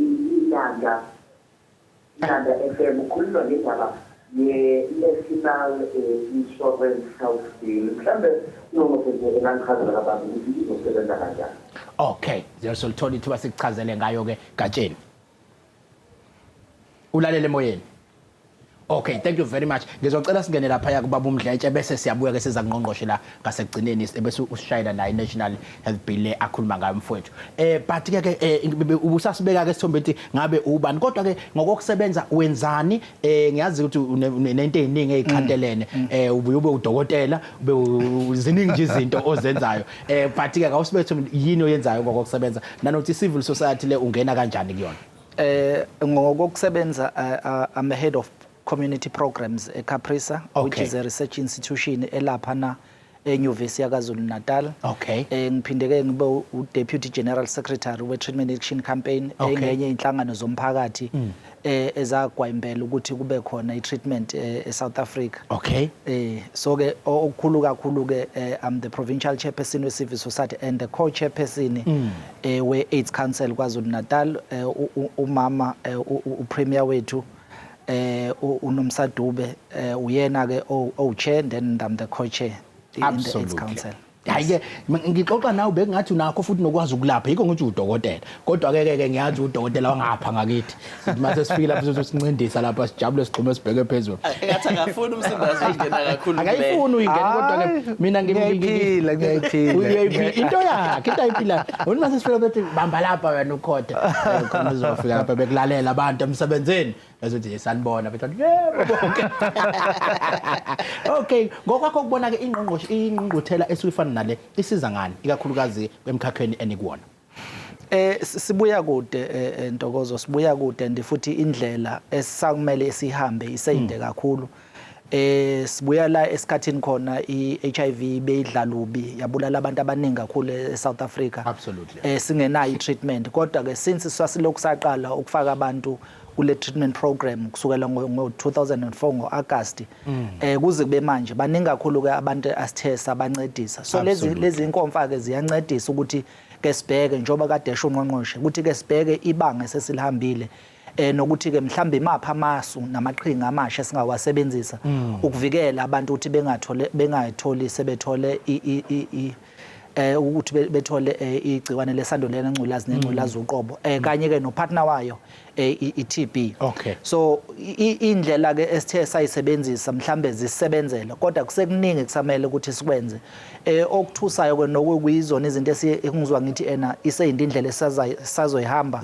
iNanda FM ukhuluma ngendaba ye-National Insurance Health Bill. Mhlambe ungqongqoshe engangichazela kabanzi ukuthi izosebenza kanjani. Okay, sizosolithola ithuba sikuchazele ngayo ke gatsheni. Ulalele emoyeni. Okay, thank you very much. Ngizocela singene lapha ya kubaba uMdletshe, bese siyabuya ke siza ngqongqoshe la ngasekugcineni, bese usishayela naye National Health Bill le akhuluma ngayo mfowethu. But ke ubusasibeka ke sithombe ukuthi ngabe ubani, kodwa ke ngokokusebenza wenzani? Ngiyazi ukuthi nento eziningi ezikhantelene, ubuye ube udokotela, ube ziningi nje izinto ozenzayo. But ke awusibethe yini oyenzayo ngokokusebenza, nanokuthi civil society le ungena kanjani kuyona? Ngokokusebenza, I'm the head of community programs eCAPRISA, which is a research institution elapha na eNyuvesi yaKwaZulu Natal. Ngiphinde ke ngibe u-Deputy General Secretary we-Treatment Action Campaign, engenye inhlangano zomphakathi ezagwayimbela ukuthi kube khona i-treatment e-South Africa. So ke okukhulu kakhulu ke, I'm the provincial chairperson we-Civil Society and the co-chairperson we-AIDS Council KwaZulu Natal. Umama uPremier wethu uNomsa Dube uyena ke o-chair, then I'm the co-chair in the AIDS Council. Hayi ke, ngixoxa nawe bekungathi unakho futhi nokwazi ukulapha, yikho ngithi udokotela, kodwa ke ke ngiyazi udokotela wangapha ngakithi. Sithi mase sifike lapho sizosincindisa lapha, sijabule, sigxume, sibheke phezulu. Engathi akafuni umsindazi ungena kakhulu kule. Akayifuni uyingena, kodwa ke mina Ngiyayiphila, ngiyayiphila. Uyayiphila into yakhe, into ayiphilayo. Wena mase sifika bethi bamba lapha wena ukhotha. Khona uzofika lapha bekulalela abantu emsebenzini, bezothi sanibona, bethi yebo bonke. Okay, ngokwakho kubona ke, ingqongqoshe ingqungquthela esuyifana nale isiza ngani, ikakhulukazi emkhakheni enikuwona? Sibuya kude, Ntokozo, sibuya kude and futhi indlela esisakumele sihambe iseyinde kakhulu. Sibuya la esikhathini khona iHIV beyidlalubi, yabulala abantu abaningi kakhulu eSouth Africa. Singenayo i-treatment, kodwa ke since sasilokhu saqala ukufaka abantu kule treatment program kusukela ngo 2004 ngoAugust kuze kube manje, baningi kakhulu ke abantu asithe sabancedisa. So lezi lezi inkomfa ke ziyancedisa ukuthi ke sibheke, njengoba kade esho ungqongqoshe, ukuthi ke sibheke ibanga esesilihambile nokuthi ke mhlambe imaphi amasu namaqhinga amasha esingawasebenzisa ukuvikela abantu ukuthi bengathole bengayitholi sebethole i i i ukuthi bethole igciwane lesandulela ngculazi nengculazi uqobo, kanye ke nopartner wayo i-TB. So indlela ke esithe sayisebenzisa mhlambe zisebenzele, kodwa kusekuningi kusamele ukuthi sikwenze. Okuthusayo ke nokuyizona izinto esingizwa ngithi ena iseyinde indlela esazoyihamba.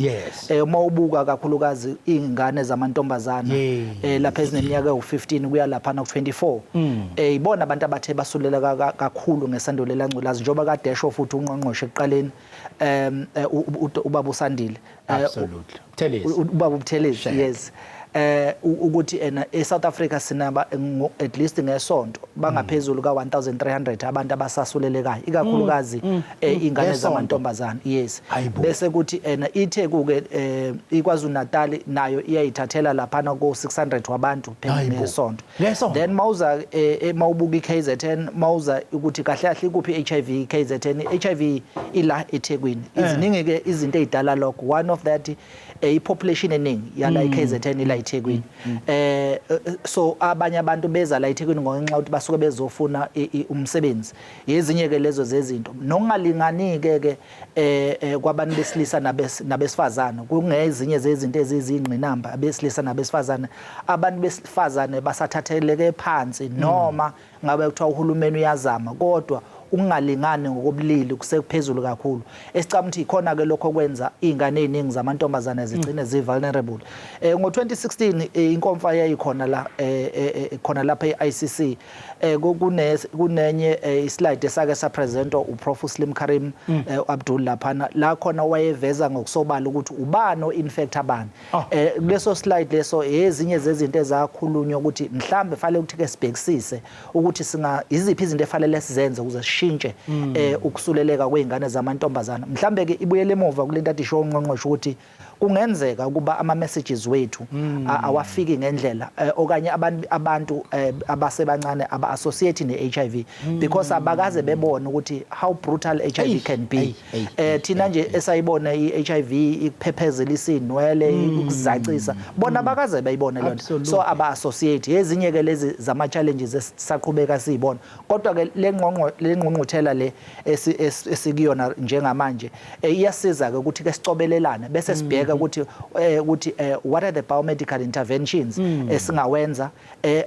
Uma ubuka kakhulukazi izingane zamantombazana lapha ezineminyaka ewu15 kuya lapha na ku24, ibona abantu abathe basulela kakhulu ngesandulela ngculazi, njengoba kade esho futhi ungqongqoshe ekuqaleni, ubaba uSandile Buthelezi. Ubaba uButhelezi, yes, ukuthi ena eSouth Africa sinaba at least ngesonto bangaphezulu ka 1300 abantu abasasulelekayo, ikakhulukazi ingane Ngesonto? zamantombazana, yes. Hayibo. Bese kuthi ena iTheku ke, iKwaZulu Natal nayo iyayithathela laphana ko 600 wabantu phela Hayibo. ngesonto. Ngesonto? Then mawuza mawubuka iKZN, mawuza ukuthi kahle kahle ikuphi iHIV KZN, iHIV ila eThekwini. Iziningi ke izinto ezidala lokho. One of that, i-population eningi yala iKZN ila eThekwini. So abanye abantu beza la eThekwini ngenxa ukuthi basuke bezofuna umsebenzi. Yezinye ke lezo zezinto nokungalingani ke ke kwabantu besilisa nabesifazane, kungezinye zezinto ezizingqinamba. Abesilisa nabesifazane, abantu besifazane basathatheleke phansi, noma ngabe kuthiwa uhulumeni uyazama, kodwa ukungalingani ngokobulili kusekuphezulu kakhulu. Esicabanga ukuthi ikhona ke lokho kwenza izingane eziningi zamantombazane zigcine zi vulnerable. Ngo2016 inkomfa yayikhona la khona lapha e-ICC, kune kunenye islide esake sapresentwa uProf Slim Karim Abdul laphana, la khona wayeveza ngokusobala ukuthi ubani o-infect abani. Kuleso slide leso, ezinye zezinto ezakhulunywa ukuthi mhlambe fanele ukuthi ke sibhekisise ukuthi singa iziphi izinto efanele sizenze ukuze sishintshe ukusuleleka kwezingane zamantombazana. Mhlambe ke ibuyele emuva kulento athi isho ungqongqoshe ukuthi kungenzeka ukuba ama messages wethu awafiki ngendlela, okanye abantu abasebancane aba associate ne-HIV because abakaze bebone ukuthi how brutal HIV can be. Eyi, eyi, Thina nje esayibona i-HIV ikuphephezela isinwele, ukuzacisa, bona abakaze beyibone lento, so aba associate. Ezinye ke lezi zama challenges esisaqhubeka siyibona, kodwa ke le ngqongqothela le esikuyona njengamanje iyasiza ke ukuthi ke sicobelelane bese sibheka ukuthi what are the biomedical interventions esingawenza,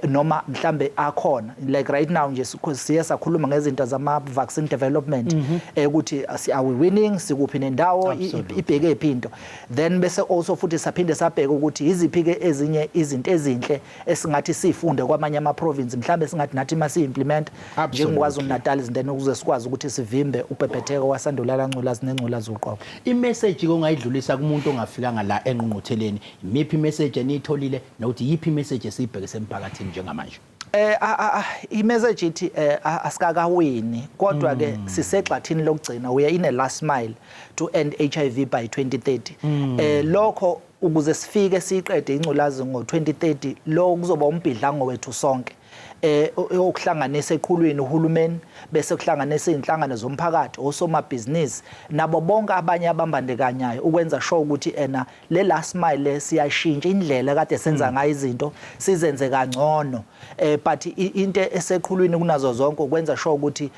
noma mhlambe akhona. Like right now nje siye sakhuluma ngezinto zama vaccine development, ukuthi are we winning, sikuphi nendawo, ibheke phi into. Then bese also futhi saphinde sabheka ukuthi iziphi ke ezinye izinto ezinhle esingathi sifunde kwamanye ama province, mhlambe singathi nathi masi implement njengoKwaZulu Natal, izinto ukuze sikwazi ukuthi sivimbe ubhebhetheko wasandulela ngculazi nengculazi uqobo. Imessage ke ongayidlulisa kumuntu ongafikanga la engqungqutheleni, imiphi imessage eniyitholile, nokuthi yiphi imessage esiyibhekise emphakathini njengamanje? I-message ithi asikakawini, kodwa ke sisegxathini lokugcina. We are in a last mile to end HIV by 2030. Lokho ukuze sifike siyiqede ingculazi ngo-2030, lo kuzoba umbhidlango wethu sonke, okuhlanganisa eqhulwini uhulumeni, bese kuhlanganisa izinhlangano zomphakathi, osomabhizinisi nabo bonke abanye abambandekanyayo, ukwenza sure ukuthi ena le last mile le siyashintsha indlela kade senza ngayo izinto, sizenze kangcono. But into eseqhulwini kunazo zonke ukwenza sure ukuthi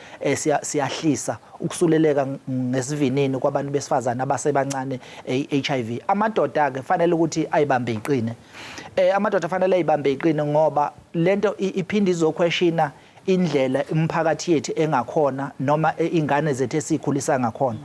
siyahlisa ukusuleleka ngesivinini kwabantu besifazane abasebancane HIV. Amadoda ke fanele ukuthi ayibambe iqine. Amadoda fanele ayibambe iqine, ngoba lento iphinde izoquestiona indlela umphakathi yethu engakhona noma ingane zethu esikhulisa ngakhona.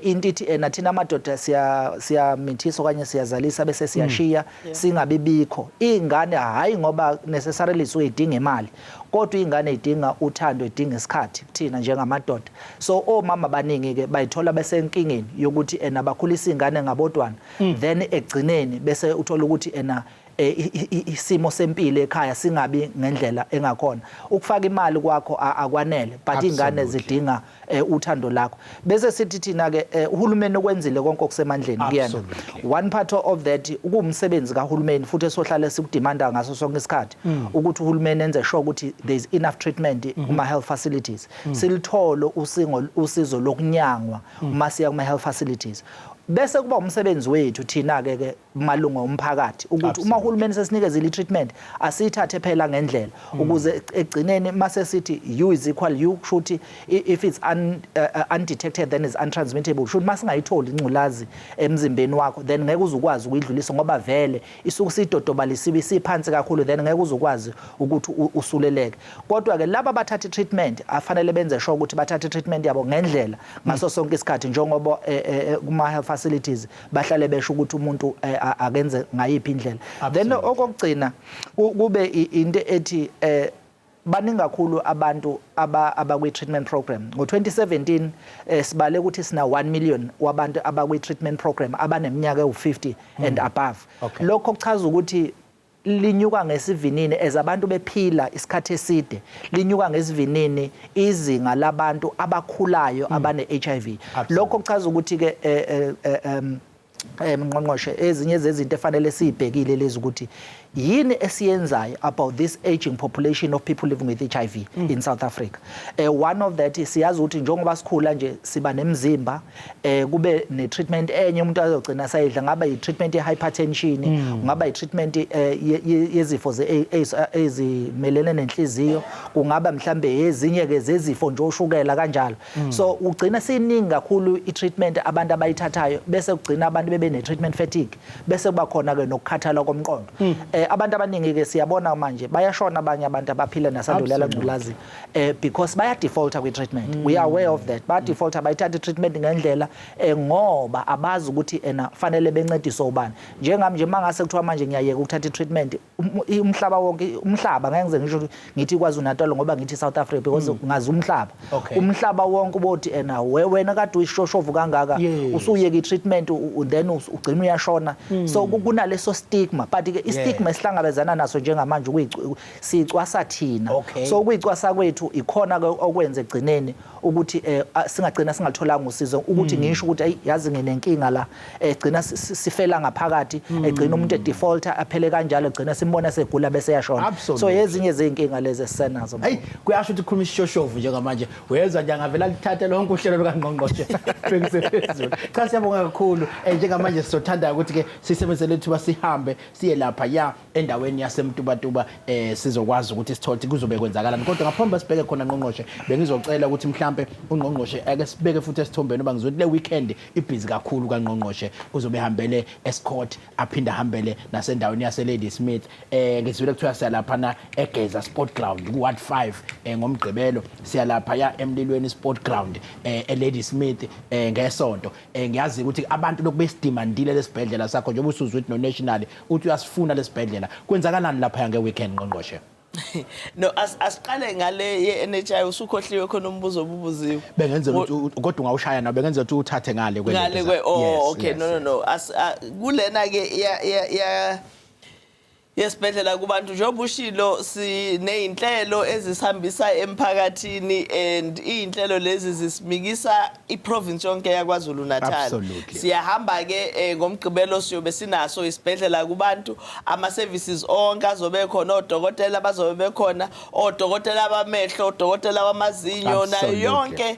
Into ithi ena thina amadoda siya siyamithisa okanye siyazalisa bese siyashiya, singabibikho ingane, hayi ngoba necessarily suyidinga imali, kodwa ingane idinga uthando, idinga isikhathi kuthina njengamadoda. So omama abaningi ke bayithola besenkingeni yokuthi ena bakhulisa ingane ngabodwana, then egcineni bese uthola ukuthi ena isimo sempilo ekhaya singabi ngendlela engakhona. Ukufaka imali kwakho akwanele, but ingane zidinga uthando lakho. Bese sithi thina ke uhulumeni okwenzile konke okusemandleni kuyena. One part of that ukuwumsebenzi kahulumeni, futhi esohlale sikudemanda ngaso sonke isikhathi, ukuthi uhulumeni enze sure ukuthi there is enough treatment kuma health facilities, silithole usingo usizo lokunyangwa uma siya kuma health facilities. Bese kuba umsebenzi wethu thina ke malunga omphakathi ukuthi uma uhulumeni sesinikezile i-treatment, asiyithathe phela ngendlela, ukuze egcineni mase sithi U is equal U, kusho ukuthi if it's undetected then is untransmittable. Kusho ukuthi masingayitholi ingculazi emzimbeni wakho, then ngeke uze ukwazi ukuyidlulisa, ngoba vele isuke isidodobalisiwe, isiphansi kakhulu, then ngeke uze ukwazi ukuthi usuleleke. Kodwa ke laba abathatha i-treatment afanele benze sure ukuthi bathatha i-treatment yabo ngendlela ngaso sonke isikhathi, njengoba kuma health facilities bahlale besho ukuthi umuntu akenze ngayiphi indlela. Then okokugcina kube into ethi baningi kakhulu abantu abakwi treatment program. Ngo-2017 sibale ukuthi sina 1 million wabantu abakwi treatment program abaneminyaka ewu50 and above. Lokho kuchaza ukuthi linyuka ngesivinini as abantu bephila isikhathi eside, linyuka ngesivinini izinga labantu abakhulayo abane HIV. Lokho kuchaza ukuthi ke mngqongqoshe, ezinye zezinto efanele siyibhekile lezi ukuthi yini esiyenzayo about this aging population of people living with HIV in South Africa. One of that, siyazi ukuthi njengoba sikhula nje siba nemizimba, kube ne treatment enye umuntu azogcina sayidla, ngaba i treatment ye hypertension, kungaba i treatment yezifo ezimelene nenhliziyo, kungaba mhlambe ezinye ke zezifo nje, oshukela kanjalo. So ugcina siningi kakhulu i treatment abantu abayithathayo, bese kugcina abantu bebe ne treatment fatigue, bese kuba khona ke nokukhathala komqondo. Abantu abaningi ke siyabona manje bayashona abanye abantu abaphila nesandulela ngculazi because baya defaulta kwi treatment. We are aware of that. Baya defaulta, bayithatha i treatment ngendlela, ngoba abazi ukuthi ena fanele bencediswe ubani. Njengami nje, mangase kuthiwa manje ngiyayeka ukuthatha i treatment, umhlaba wonke, umhlaba, ngeke ngize ngisho ngithi KwaZulu Natal ngoba ngithi South Africa because ngazi umhlaba, umhlaba wonke ubothi ena wena kade uyishoshovu kangaka, usuyeka i-treatment, then ugcina uyashona. So kunaleso stigma, but ke i-stigma esihlangabezana naso njengamanje siyicwasa thina. So ukuyicwasa kwethu ikhona ke okwenza egcineni ukuthi singagcina singalitholanga usizo, ukuthi ngisho ukuthi ayi, yazi nginenkinga la, egcina sifela ngaphakathi, egcina umuntu edefaulter, aphele kanjalo, egcina simbona segula bese yashona. So ezinye zezinkinga lezi esisenazo. Hey, kuyasho ukuthi khuluma isishoshovu njengamanje. Uyezwa nje, angavela lithathe lonke uhlelo lukaNgqongqoshe bhekise phezulu. Cha, siyabonga kakhulu. Njengamanje sizothanda ukuthi ke sisebenzise lethuba sihambe siye lapha ya endaweni yaseMtubatuba, sizokwazi ukuthi sithole ukuthi kuzobe kwenzakalani. Kodwa ngaphambi sibheke khona, Ngqongqoshe, bengizocela ukuthi mhlambe uNgqongqoshe ake sibeke futhi esithombeni uba ngizothi le weekend ibhizi kakhulu kaNgqongqoshe, uzobe ehambele Estcourt, aphinde ahambele nasendaweni yase Ladysmith. Ngizwile kuthiwa siyalapha na eGeza Sport Ground ku Ward 5 ngoMgqibelo, siyalapha ya Emlilweni Sport Ground eLadysmith ngesonto. Ngiyazi ukuthi abantu lokhu besidimandile lesibhedlela sakho, njengoba usuzwe ukuthi no national uthi uyasifuna lesibhedlela. Kwenzakalani lapha nge weekend, Ngqongqoshe? No, asiqale ngale ye-NHI, usukhohliwe khona umbuzo obubuziwe. Bengenzela ukuthi kodwa ungawushaya nawe, bengenzela ukuthi uthathe ngale kwe ngale kwe, oh, okay. No, no, no, kulena ke ya ya ya Yesibhedlela kubantu, njengoba ushilo, sineyinhlelo ezisihambisa emphakathini and iy'nhlelo lezi zisimikisa iprovince yonke yaKwaZulu Natal. Siyahamba ke ngoMgqibelo siyobe sinaso isibhedlela kubantu, ama services onke azobe khona, odokotela bazobe bekhona, odokotela bamehlo, odokotela bamazinyo, nayo yonke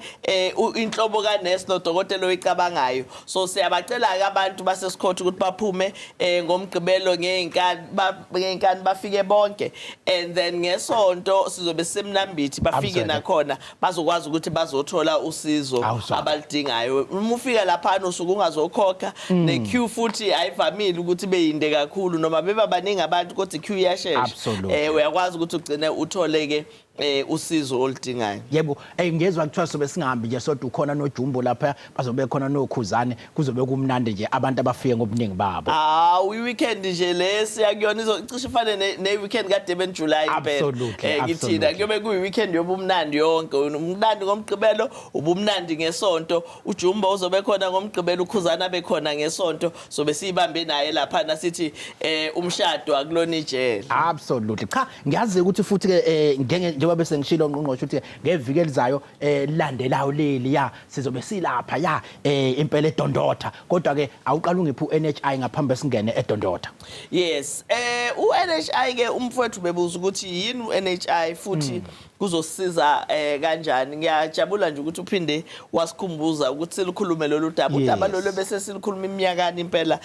inhlobo kanesi nodokotela oyicabangayo. So siyabacela ke abantu baseSikhotha ukuthi baphume ngoMgqibelo ngey'nkani bafike bonke, and then ngeSonto sizobe siseMnambithi, bafike nakhona bazokwazi ukuthi bazothola usizo Awuzwa. abalidingayo. Uma ufika laphana usuke ungazokhokha, ne-queue futhi ayivamile ukuthi beyinde kakhulu noma beba baningi abantu, kodwa i-queue iyashesha. Uyakwazi ukuthi ugcine uthole ke usizo oludingayo. Yebo, ngezwa kuthiwa sobe singahambi nje sodwa, ukhona noJumbo lapha, bazobe khona noKhuzane, kuzobe kumnandi nje, abantu abafike ngobuningi babo. Hawu, i-weekend nje le siya kuyona izocishe ifane ne-weekend ka-Durban July impela. Kithina kuyobe kuyi-weekend yobumnandi yonke. Umnandi ngoMgqibelo, ubumnandi ngeSonto. UJumbo uzobe khona ngoMgqibelo, uKhuzana bekhona ngeSonto. Sobe siyibambe naye lapha sithi umshado akulona ijele. Absolutely. Cha, ngiyazi ukuthi futhi ke njengoba bese ngishilo, ngqongqoshe, ukuthi ngeviki elizayo landelayo leli ya sizobe silapha ya impela eDondotha, kodwa ke awuqala ungiphi uNHI ngaphambi singene eDondotha. Yes, uNHI ke, umfowethu bebuza ukuthi yini uNHI futhi kuzosiza kanjani. Ngiyajabula nje ukuthi uphinde wasikhumbuza ukuthi silikhulume lolu daba. Udaba lolu bese silikhuluma iminyakani impela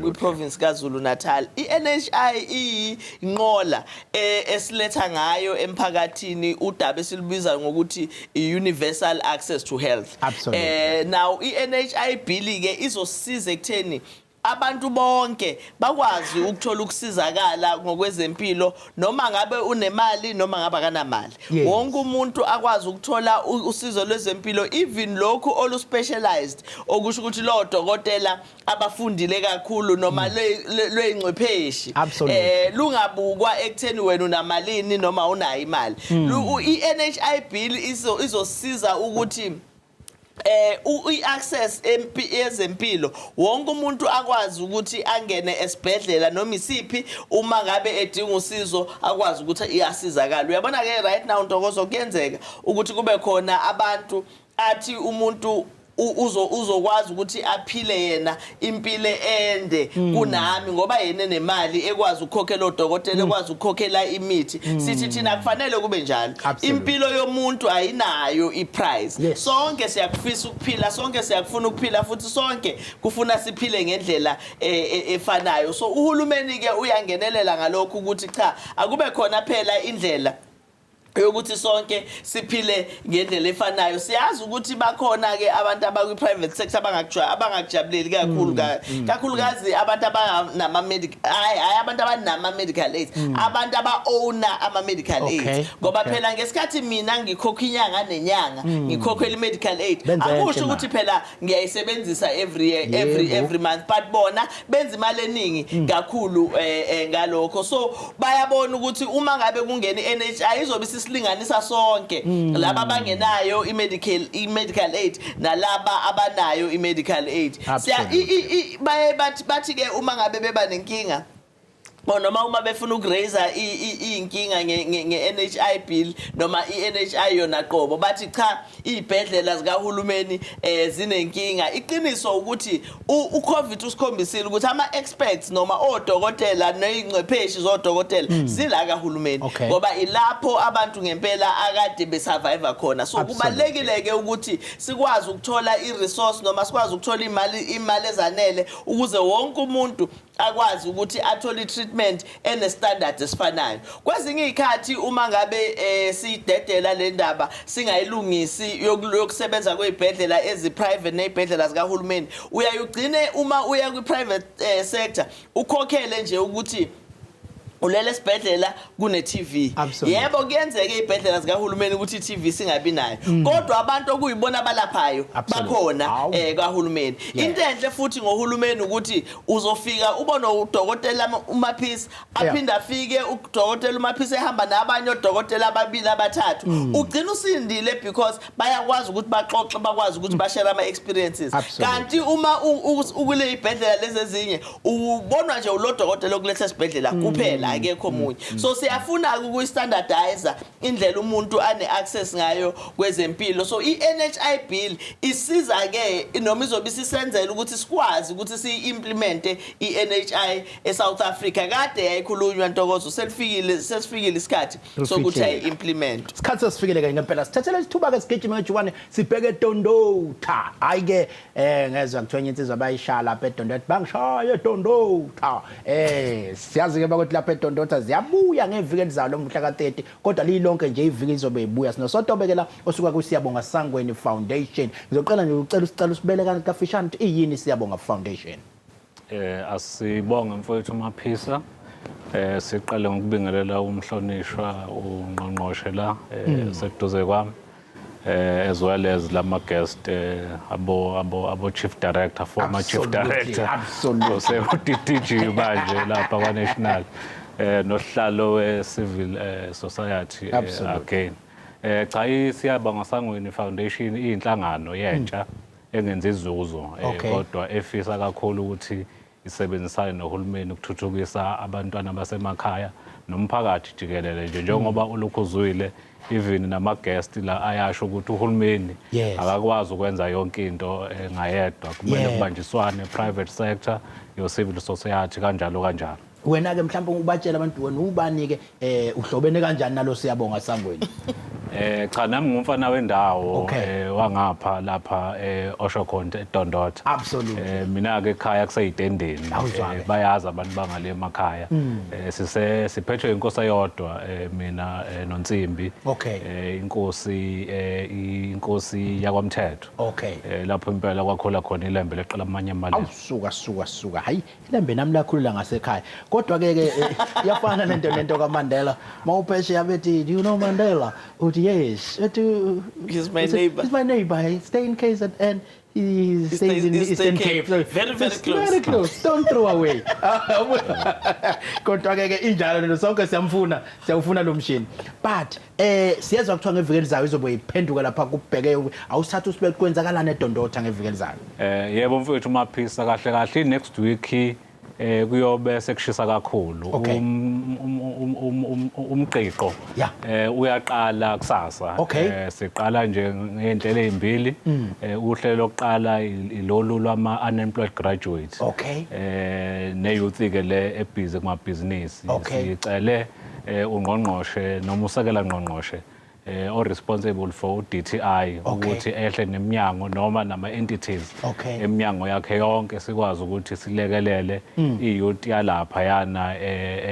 kwiprovince kaZulu Natal. iNHI iyinqola esiletha ngayo emphakathini udaba esilubiza ngokuthi i-universal access to health. Now iNHI bill ke izosiza ekutheni abantu bonke bakwazi ukuthola ukusizakala ngokwezempilo, noma ngabe unemali noma ngabe akanamali. Wonke umuntu akwazi ukuthola usizo lwezempilo, even lokhu olu specialized, okusho ukuthi lo dokotela abafundile kakhulu noma lweyingcwepheshi lungabukwa ekutheni wena unamalini noma unayo imali. I-NHI bill izosiza ukuthi i-access yezempilo, wonke umuntu akwazi ukuthi angene esibhedlela noma isiphi, uma ngabe edinga usizo akwazi ukuthi iyasizakala. Uyabona ke, right now, Ntokozo, kuyenzeka ukuthi kube khona abantu athi umuntu uzokwazi ukuthi aphile yena impilo ende kunami ngoba yena enemali ekwazi ukukhokhela odokotela, ekwazi ukukhokhela imithi. Sithi thina kufanele kube njalo. Impilo yomuntu ayinayo iprice. Sonke siyakufisa ukuphila, sonke siyakufuna ukuphila, futhi sonke kufuna siphile ngendlela efanayo. So uhulumeni ke uyangenelela ngalokhu ukuthi cha, akube khona phela indlela yokuthi sonke siphile ngendlela efanayo. Siyazi ukuthi bakhona ke abantu abakwi private sector abangakujabuleli kakhulu, kakhulukazi abantu abanama medical, hayi hayi, abantu abanama medical aids, abantu aba owner ama medical aids, ngoba phela ngesikhathi mina ngikhokha inyanga nenyanga, ngikhokhela i-medical aid, Benza enhle akusho imali. ukuthi phela ngiyayisebenzisa every year, every every month, but bona benza imali eningi kakhulu ngalokho. So bayabona ukuthi uma ngabe kungena i-NHI izobe isisilinganisa sonke, laba abangenayo i-medical aid nalaba abanayo i-medical aid. Baye bathi ke uma ngabe beba nenkinga or noma uma befuna ukuraise iy'nkinga nge-NHI bill noma i-NHI yona qobo, bathi cha, iy'bhedlela zikahulumeni zinenkinga. Iqiniso ukuthi u-COVID usikhombisile ukuthi ama-experts noma odokotela ney'ngcwepheshi zodokotela zila kahulumeni, ngoba ilapho abantu ngempela akade besurvive khona. So kubalulekile-ke ukuthi sikwazi ukuthola i-resource noma sikwazi ukuthola imali ezanele ukuze wonke umuntu akwazi ukuthi athole i-treatment ene-standard esifanayo. Kwezinye iy'khathi uma ngabe siyidedela le ndaba, singayilungisi yokusebenza kwey'bhedlela ezi-private ney'bhedlela zikahulumeni, uyaye ugcine uma uya kwi-private sector ukhokhele nje ukuthi ulele esibhedlela kune-TV. Yebo, kuyenzeka ey'bhedlela zikahulumeni ukuthi i-TV singabi nayo, kodwa abantu okuyibona abalaphayo bakhona kahulumeni. Into enhle futhi ngohulumeni ukuthi uzofika ubone udokotela uMaphisi, aphinde afike udokotela uMaphisi ehamba nabanye odokotela ababili, abathathu. Ugcina usindile because bayakwazi ukuthi baxoxe, bakwazi ukuthi bashare ama-experiences. Kanti uma ukule ibhedlela lezi ezinye, ubonwa nje ulo dokotela okuletha esibhedlela kuphela. Akekho omunye. So siyafuna ukuyi-standardize indlela umuntu ane-access ngayo kwezempilo. So i-NHI bill isiza-ke noma izobe isisenzela ukuthi sikwazi ukuthi siyi-implemente i-NHI eSouth Africa. Kade yayikhulunywa, Ntokozo, selifikile, sesifikile isikhathi sokuthi ayi-implement. Isikhathi sesifikile ke ngempela. Sithathele isithuba ke, sigijime ngejubane, sibheke eDondotha. Hayi ke, ngezwa kuthiwa enye insizwa bayishaya lapha eDondotha, bangishaya eDondotha. Siyazi ke bakuthi lapha eDondotha ziyabuya ngeviki elizayo lomhla ka-30, kodwa lilonke nje iviki izobe ibuya. Sinosotobeke la osuka kuSiyabonga Sangweni Foundation. Ngizoqala nje ucela usicela usibele kafishane ukuthi iyini Siyabonga Foundation. Asibonge mfowethu Maphisa. Siqale ngokubingelela umhlonishwa ungqongqoshe la seduze kwami, as well as lama guest, abo chief director, former chief director ose DG manje lapha kwa national, nosihlalo we civil society again. Cha, iSiyabonga Sangweni Foundation iyinhlangano yentsha engenza inzuzo, kodwa efisa kakhulu ukuthi isebenzisane nohulumeni ukuthuthukisa abantwana basemakhaya nomphakathi jikelele nje, njengoba ulokhu uzwile even nama-guest la ayasho ukuthi uhulumeni akakwazi ukwenza yonke into ngayedwa, kumele kubanjiswane, private sector, your civil society, kanjalo kanjalo. Wena ke mhlawumbe ubatshela abantu, wena ubani ke, uhlobene kanjani nalo Siyabonga Sangweni? Cha, nami ngumfana wendawo wangapha lapha Oshokhonto eDondotha. Mina ke ekhaya kuseyitendeni. Awuzwa-ke. Bayazi abantu bangale emakhaya. Sise siphethwe inkosi eyodwa, mina noNsimbi. Inkosi yakwaMthetho. Lapho impela kwakhula khona ilembe leqala amanye amalembe. Awu, suka suka suka, hayi, ilembe nami lakhulula ngasekhaya, kodwa ke iyafana lento kaMandela. Mawuphesheya bethi, "Do you know Mandela?" Uthi, "Yes." Ethi, "He's my uthi, neighbor." "He's my neighbor. He stay in KZN. He stays in Eastern Eastern Cape. Cape." So, Very, very it's close. Very close. Don't throw away. Kodwa ke injalo lento, sonke siyamfuna, siyawufuna lo mshini. But siyezwa kuthiwa ngeviki elizayo izobe iphenduka lapha kubheke, awusithatha usibeke, kwenzakalani eDondotha ngeviki elizayo? Yebo mfowethu Maphisa, kahle kahle next week kuyobe sekushisa kakhulu. Umgqiqo uyaqala kusasa. Siqala nje ngey'ndlela ey'mbili. Uhlelo lokuqala ilolu lwama unemployed graduates ne-youth ke le ebhizi kumabhizinisi. Sicele ungqongqoshe noma usekela ngqongqoshe o responsible for DTI ukuthi ehle neminyango noma nama entities eminyango yakhe yonke, sikwazi ukuthi silekelele i-youth yalapha yana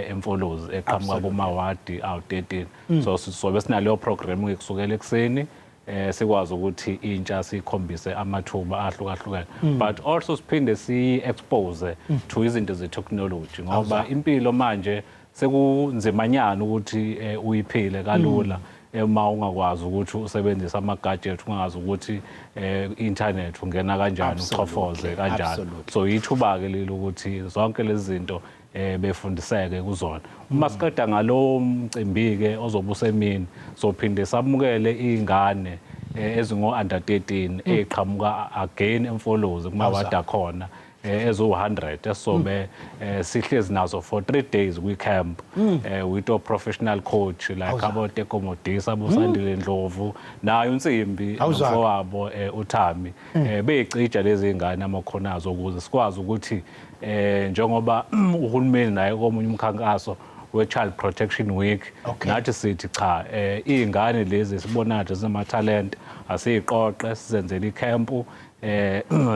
eMfolozi eqhamuka kumawadi awu-13. So sobe sinaleyo program kusukela ekuseni, sikwazi ukuthi intsha sikhombise amathuba ahlukahlukene, but also siphinde si-expose to izinto ze-technology, ngoba impilo manje sekunzimanyana ukuthi uyiphile kalula uma ungakwazi ukuthi usebenzise ama-gadget, ungazi ukuthi internet ungena kanjani, uchofoze kanjani. So ithuba-ke leli ukuthi zonke lezi zinto befundiseke kuzona. Uma siqeda ngalowo mcimbi-ke ozobe usemini, sophinde samukele iy'ngane ezingo-under 13 ey'qhamuka again eMfolozi kumawadi akhona, eziwu-100, esizobe sihlezi nazo for 3 days kwi-camp with a professional coach like abo Teko Modisa, abo Sandile Ndlovu, nayo uNsimbi Awuzwa-ke. nomfowabo uThami, beyicija lezi ngane amakhono azo, ukuze sikwazi ukuthi njengoba uhulumeni naye komunye umkhankaso we-Child Protection Week, nathi sithi cha, iy'ngane lezi sibonayo zinama-talent, asiyiqoqe, sizenzele ikhempu,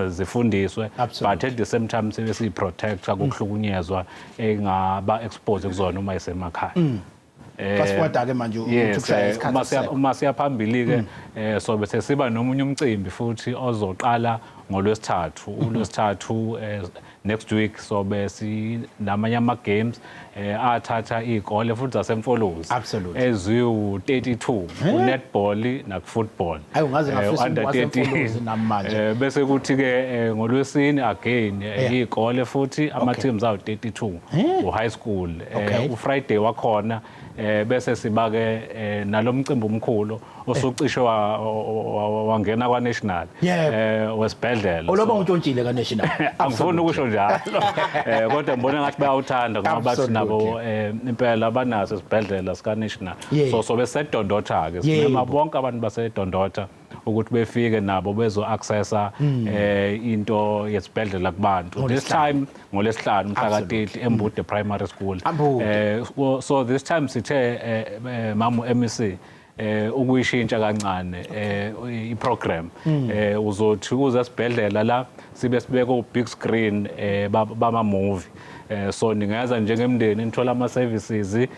zifundiswe, but at the same time sibe siyi-protecta kokuhlukunyezwa engaba expose kuzona uma isemakhaya. Fast forward-ke manje ukuthi kushaya isikhathi asisekho. Uma siya phambili ke, sobe sesiba nomunye umcimbi futhi ozoqala ngolwesithathu, ulwesithathu next week, sobe sinamanye ama games athatha izikole futhi zaseMfolozi eziwu-32 ku-netball naku-football. Ayi, ungaze ngafisa under ukuba 13. waseMfolozi nami manje. Bese kuthi ke ngolwesine again izikole futhi ama teams awu-32 u-high school. U-Friday wakhona bese siba ke nalomcimbi omkhulu. Osucishe wangena kwa National wesibhedlela. Oloba untshontshile ka National. Angifuni ukusho njalo. Kodwa ngibona ngathi bayawuthanda ngoba bathi nabo impela banaso isibhedlela sika National. So sobe sedondotha ke simema bonke abantu basedondotha ukuthi befike nabo bezo accessa into yesibhedlela kubantu. This time ngolesihlanu mhla ka-30 eMbude Primary School. So this time sithe mamu MEC ukuyishintsha kancane i-program. Uzothi uze esibhedlela la sibe sibeke u-big screen bama movie. So ningeza njengemndeni nithola ama services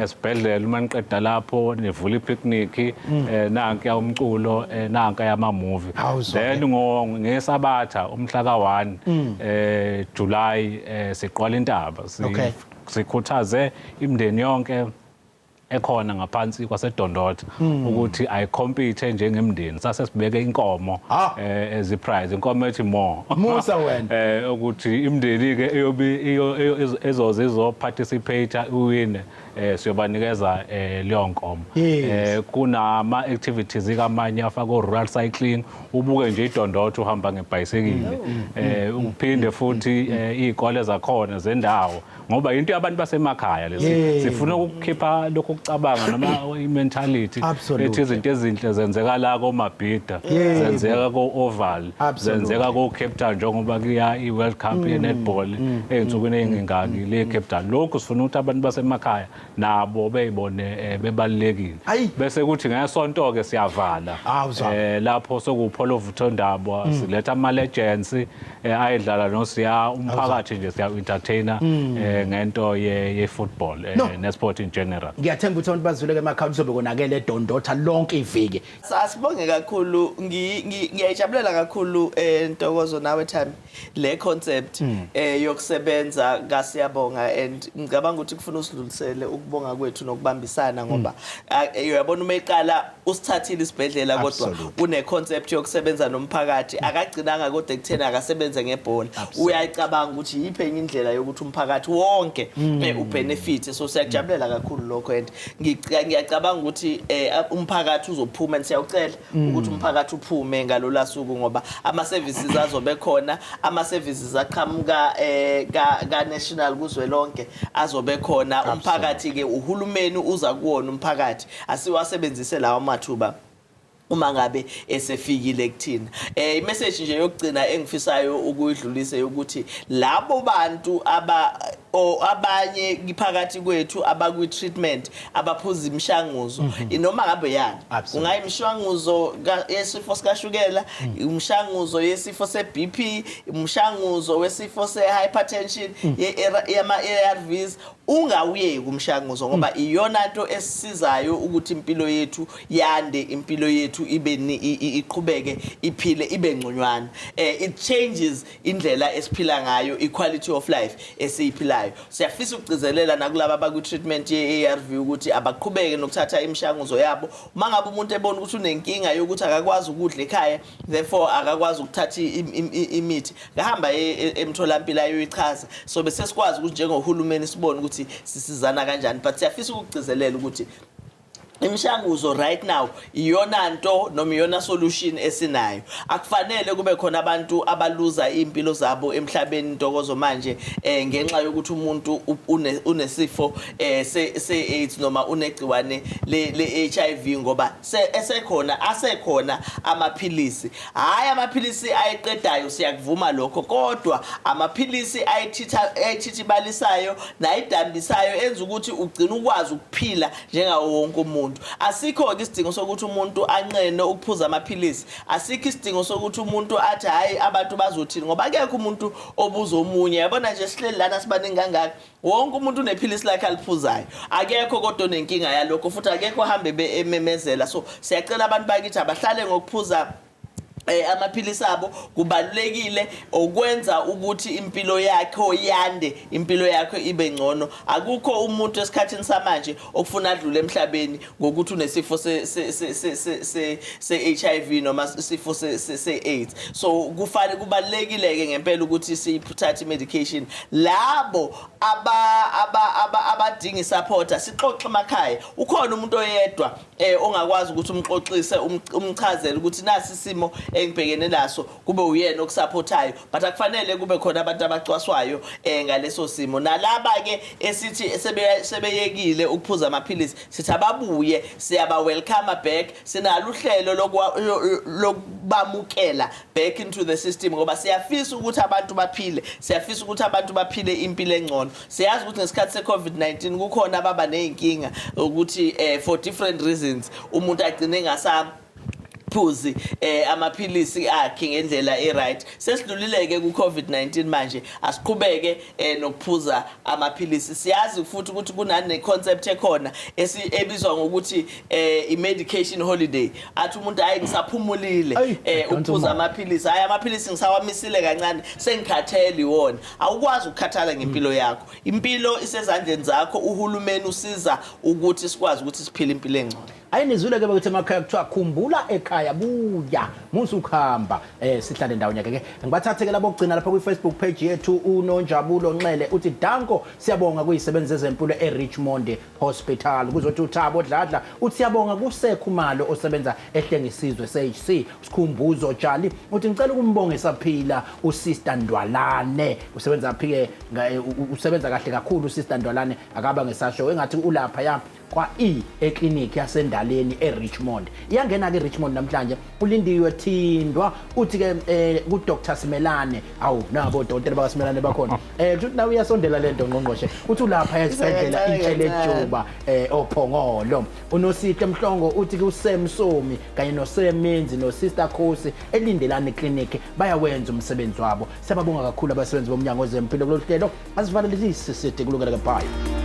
esibhedlela, uma niqeda lapho nivula ipicnic, nanka umculo, nanka yama movie. Then ngesabatha umhla ka1 July siqwala intaba, sikhuthaze imndeni yonke ekhona ngaphansi kwaseDondotha ukuthi ayicompete njengemndeni. Sase sibeke inkomo as a prize, inkomo ethi more Musa wena. Ukuthi imndeni ke eyobe ezoze izo participate uwine, siyobanikeza leyo nkomo. Kunama activities kamanye afaka rural cycling, ubuke nje iDondotha uhamba ngebhayisikili, uphinde futhi izikole zakhona zendawo, ngoba into yabantu basemakhaya lezi. Sifuna ukukhipha lokho kucabanga noma i-mentality ethi izinto ezinhle zenzeka la koMabhida, zenzeka ko-Oval, zenzeka ko-Cape Town, njengoba kuya i-World Cup ye-netball ey'nsukwini ey'ngingaki le Cape Town. Lokhu sifuna ukuthi abantu basemakhaya nabo beyibone bebalulekile. Bese kuthi ngesonto-ke siyavala lapho sekuwuphola ovuthondaba, siletha ama-legends ayedlala nosiya umphakathi nje, siya-entertainer ngento ye-football ne-sport in general. Ngiyathemba ukuthi abantu bazwile-ke emakhaya, kuzobe konakele eDondotha lonke iviki. Asibonge kakhulu, ngiyayijabulela kakhulu, Ntokozo nawe Thami, le concept yokusebenza kaSiyabonga, and ngicabanga ukuthi kufuna usidlulisele ukubonga kwethu nokubambisana, ngoba uyabona uma eqala usithathile isibhedlela, kodwa une concept yokusebenza nomphakathi. Akagcinanga kodwa ekutheni akasebenze ngebhola, uyayicabanga ukuthi yiphi enye indlela yokuthi umphakathi wonke ubenefit. So siyakujabulela kakhulu lokho and ngiyacabanga ukuthi umphakathi uzophuma, and siyawucela ukuthi umphakathi uphume ngalola suku, ngoba ama services azobe khona, ama services aqhamuka ka national, kuzwelonke azobe khona. Umphakathi ke, uhulumeni uza kuwona umphakathi, asiwasebenzise lawa mathuba uma ngabe esefikile kuthina. I-message nje yokugcina engifisayo ukuyidlulisa ukuthi labo bantu aba o abanye phakathi kwethu abakwi treatment, abaphuza imishanguzo, noma ngabe yani, ungayimishanguzo yesifo sikashukela, imishanguzo yesifo se-BP, imishanguzo wesifo se-hypertension, yama ARVs, ungawuyeki umshanguzo, ngoba iyona nto esisizayo ukuthi impilo yethu yande, impilo yethu ibe iqhubeke iphile, ibe ngconywana. It changes indlela esiphila ngayo, i-quality of life esiyiphilayo. Siyafisa ukugcizelela nakulaba abakwi-treatment ye-ARV ukuthi abaqhubeke nokuthatha imishanguzo yabo. Uma ngabe umuntu ebona ukuthi unenkinga yokuthi akakwazi ukudla ekhaya, therefore akakwazi ukuthatha imithi, ngahamba emtholampilo ayoyichaza, so bese sikwazi ukuthi njengohulumeni sibone ukuthi sisizana kanjani. But siyafisa ukugcizelela ukuthi imishanguzo right now iyona nto noma iyona solution esinayo. Akufanele kube khona abantu abaluza impilo zabo emhlabeni, Ntokozo, manje ngenxa yokuthi umuntu unesifo se AIDS noma unegciwane le HIV, ngoba esekhona asekhona amaphilisi. Hayi, amaphilisi ayiqedayo, siyakuvuma lokho, kodwa amaphilisi ayithitha, ayithithibalisayo nayidambisayo, enza ukuthi ugcine ukwazi ukuphila njengawo wonke umuntu. Asikho-ke isidingo sokuthi umuntu anqene ukuphuza amaphilisi. Asikho isidingo sokuthi umuntu athi, "Hhayi, abantu bazothini?" ngoba akekho umuntu obuza omunye. Yabona nje, sihleli lana sibaningi kangaka, wonke umuntu unephilisi lakhe aliphuzayo, akekho kodwa onenkinga yalokho, futhi akekho ohambe ememezela. So siyacela abantu bakithi abahlale ngokuphuza. Amaphilisi abo kubalulekile okwenza ukuthi impilo yakho yande, impilo yakho ibe ngcono. Akukho umuntu esikhathini samanje okufuna adlule emhlabeni ngokuthi unesifo se HIV noma isifo se AIDS. So kufanele, kubalulekile ke ngempela ukuthi siyithathe medication. Labo abadinga isupport, sixoxe emakhaya. Ukhona umuntu oyedwa ongakwazi ukuthi umxoxise, umchazele ukuthi nasi isimo engibhekene naso, kube uyena okusupportayo, but akufanele kube khona abantu abacwaswayo ngaleso simo. Nalaba ke esithi sebeyekile ukuphuza amaphilisi, sithi ababuye, siyaba welcome back. Sinalo uhlelo lokubamukela back into the system, ngoba siyafisa ukuthi abantu baphile, siyafisa ukuthi abantu baphile impilo engcono. Siyazi ukuthi ngesikhathi se-COVID-19 kukhona ababa ney'nkinga ukuthi for different reasons umuntu agcine engasa phuzi amaphilisi akhe ngendlela e-right. Sesidlulile-ke ku-COVID-19, manje asiqhubeke nokuphuza amaphilisi. Siyazi futhi ukuthi kunane concept ekhona ebizwa ngokuthi i-medication holiday, athi umuntu, "Hayi, ngisaphumulile Ayi, donsa ukuphuza umoya. amaphilisi. Hayi, amaphilisi ngisawamisile kancane, sengikhathele iwona." Awukwazi ukukhathala ngempilo yakho. Impilo isezandleni zakho. Uhulumeni usiza ukuthi sikwazi ukuthi siphile impilo engcono. Ayinizwile ke ukuthi emakhaya kuthiwa khumbula ekhaya, buya musu ukuhamba. Sihlale ndawonye ke. Ngibathathe ke labo kugcina lapha kwi-Facebook page yethu. UNonjabulo Nxele uthi, "Danko, siyabonga kuyisebenzi zezempilo eRichmond Hospital." Kuzothi uThabo Dladla uthi, "Siyabonga kusekhumalo osebenza eHlengisizwe CHC." Sikhumbuzo Jali uthi, "Ngicela ukumbonga esaphila uSister Ndwalane, usebenza phi ke? Usebenza kahle kakhulu uSister Ndwalane." Akaba ngesasho engathi ulapha ya kwa-E eklinikhi yaseNdaleni eRichmond. Iyangena-ke eRichmond namhlanje. Ulindiwe Thindwa uthi-ke ku-Dr Simelane. Awu, nabo odokotela bakaSimelane bakhona. Kusho ukuthi nawe uyasondela le nto, ngqongqoshe. Uthi ulapha esibhedlela Kancane, Itshele kancane. Juba oPhongolo. UNosihle Mhlongo uthi kusemsomi kanye nosemenzi noSister Khosi eLindelani Clinic bayawenza umsebenzi wabo. Siyababonga kakhulu abasebenzi bomnyango wezempilo kulolu hlelo. Asivalele isiside kulungele ke, bye.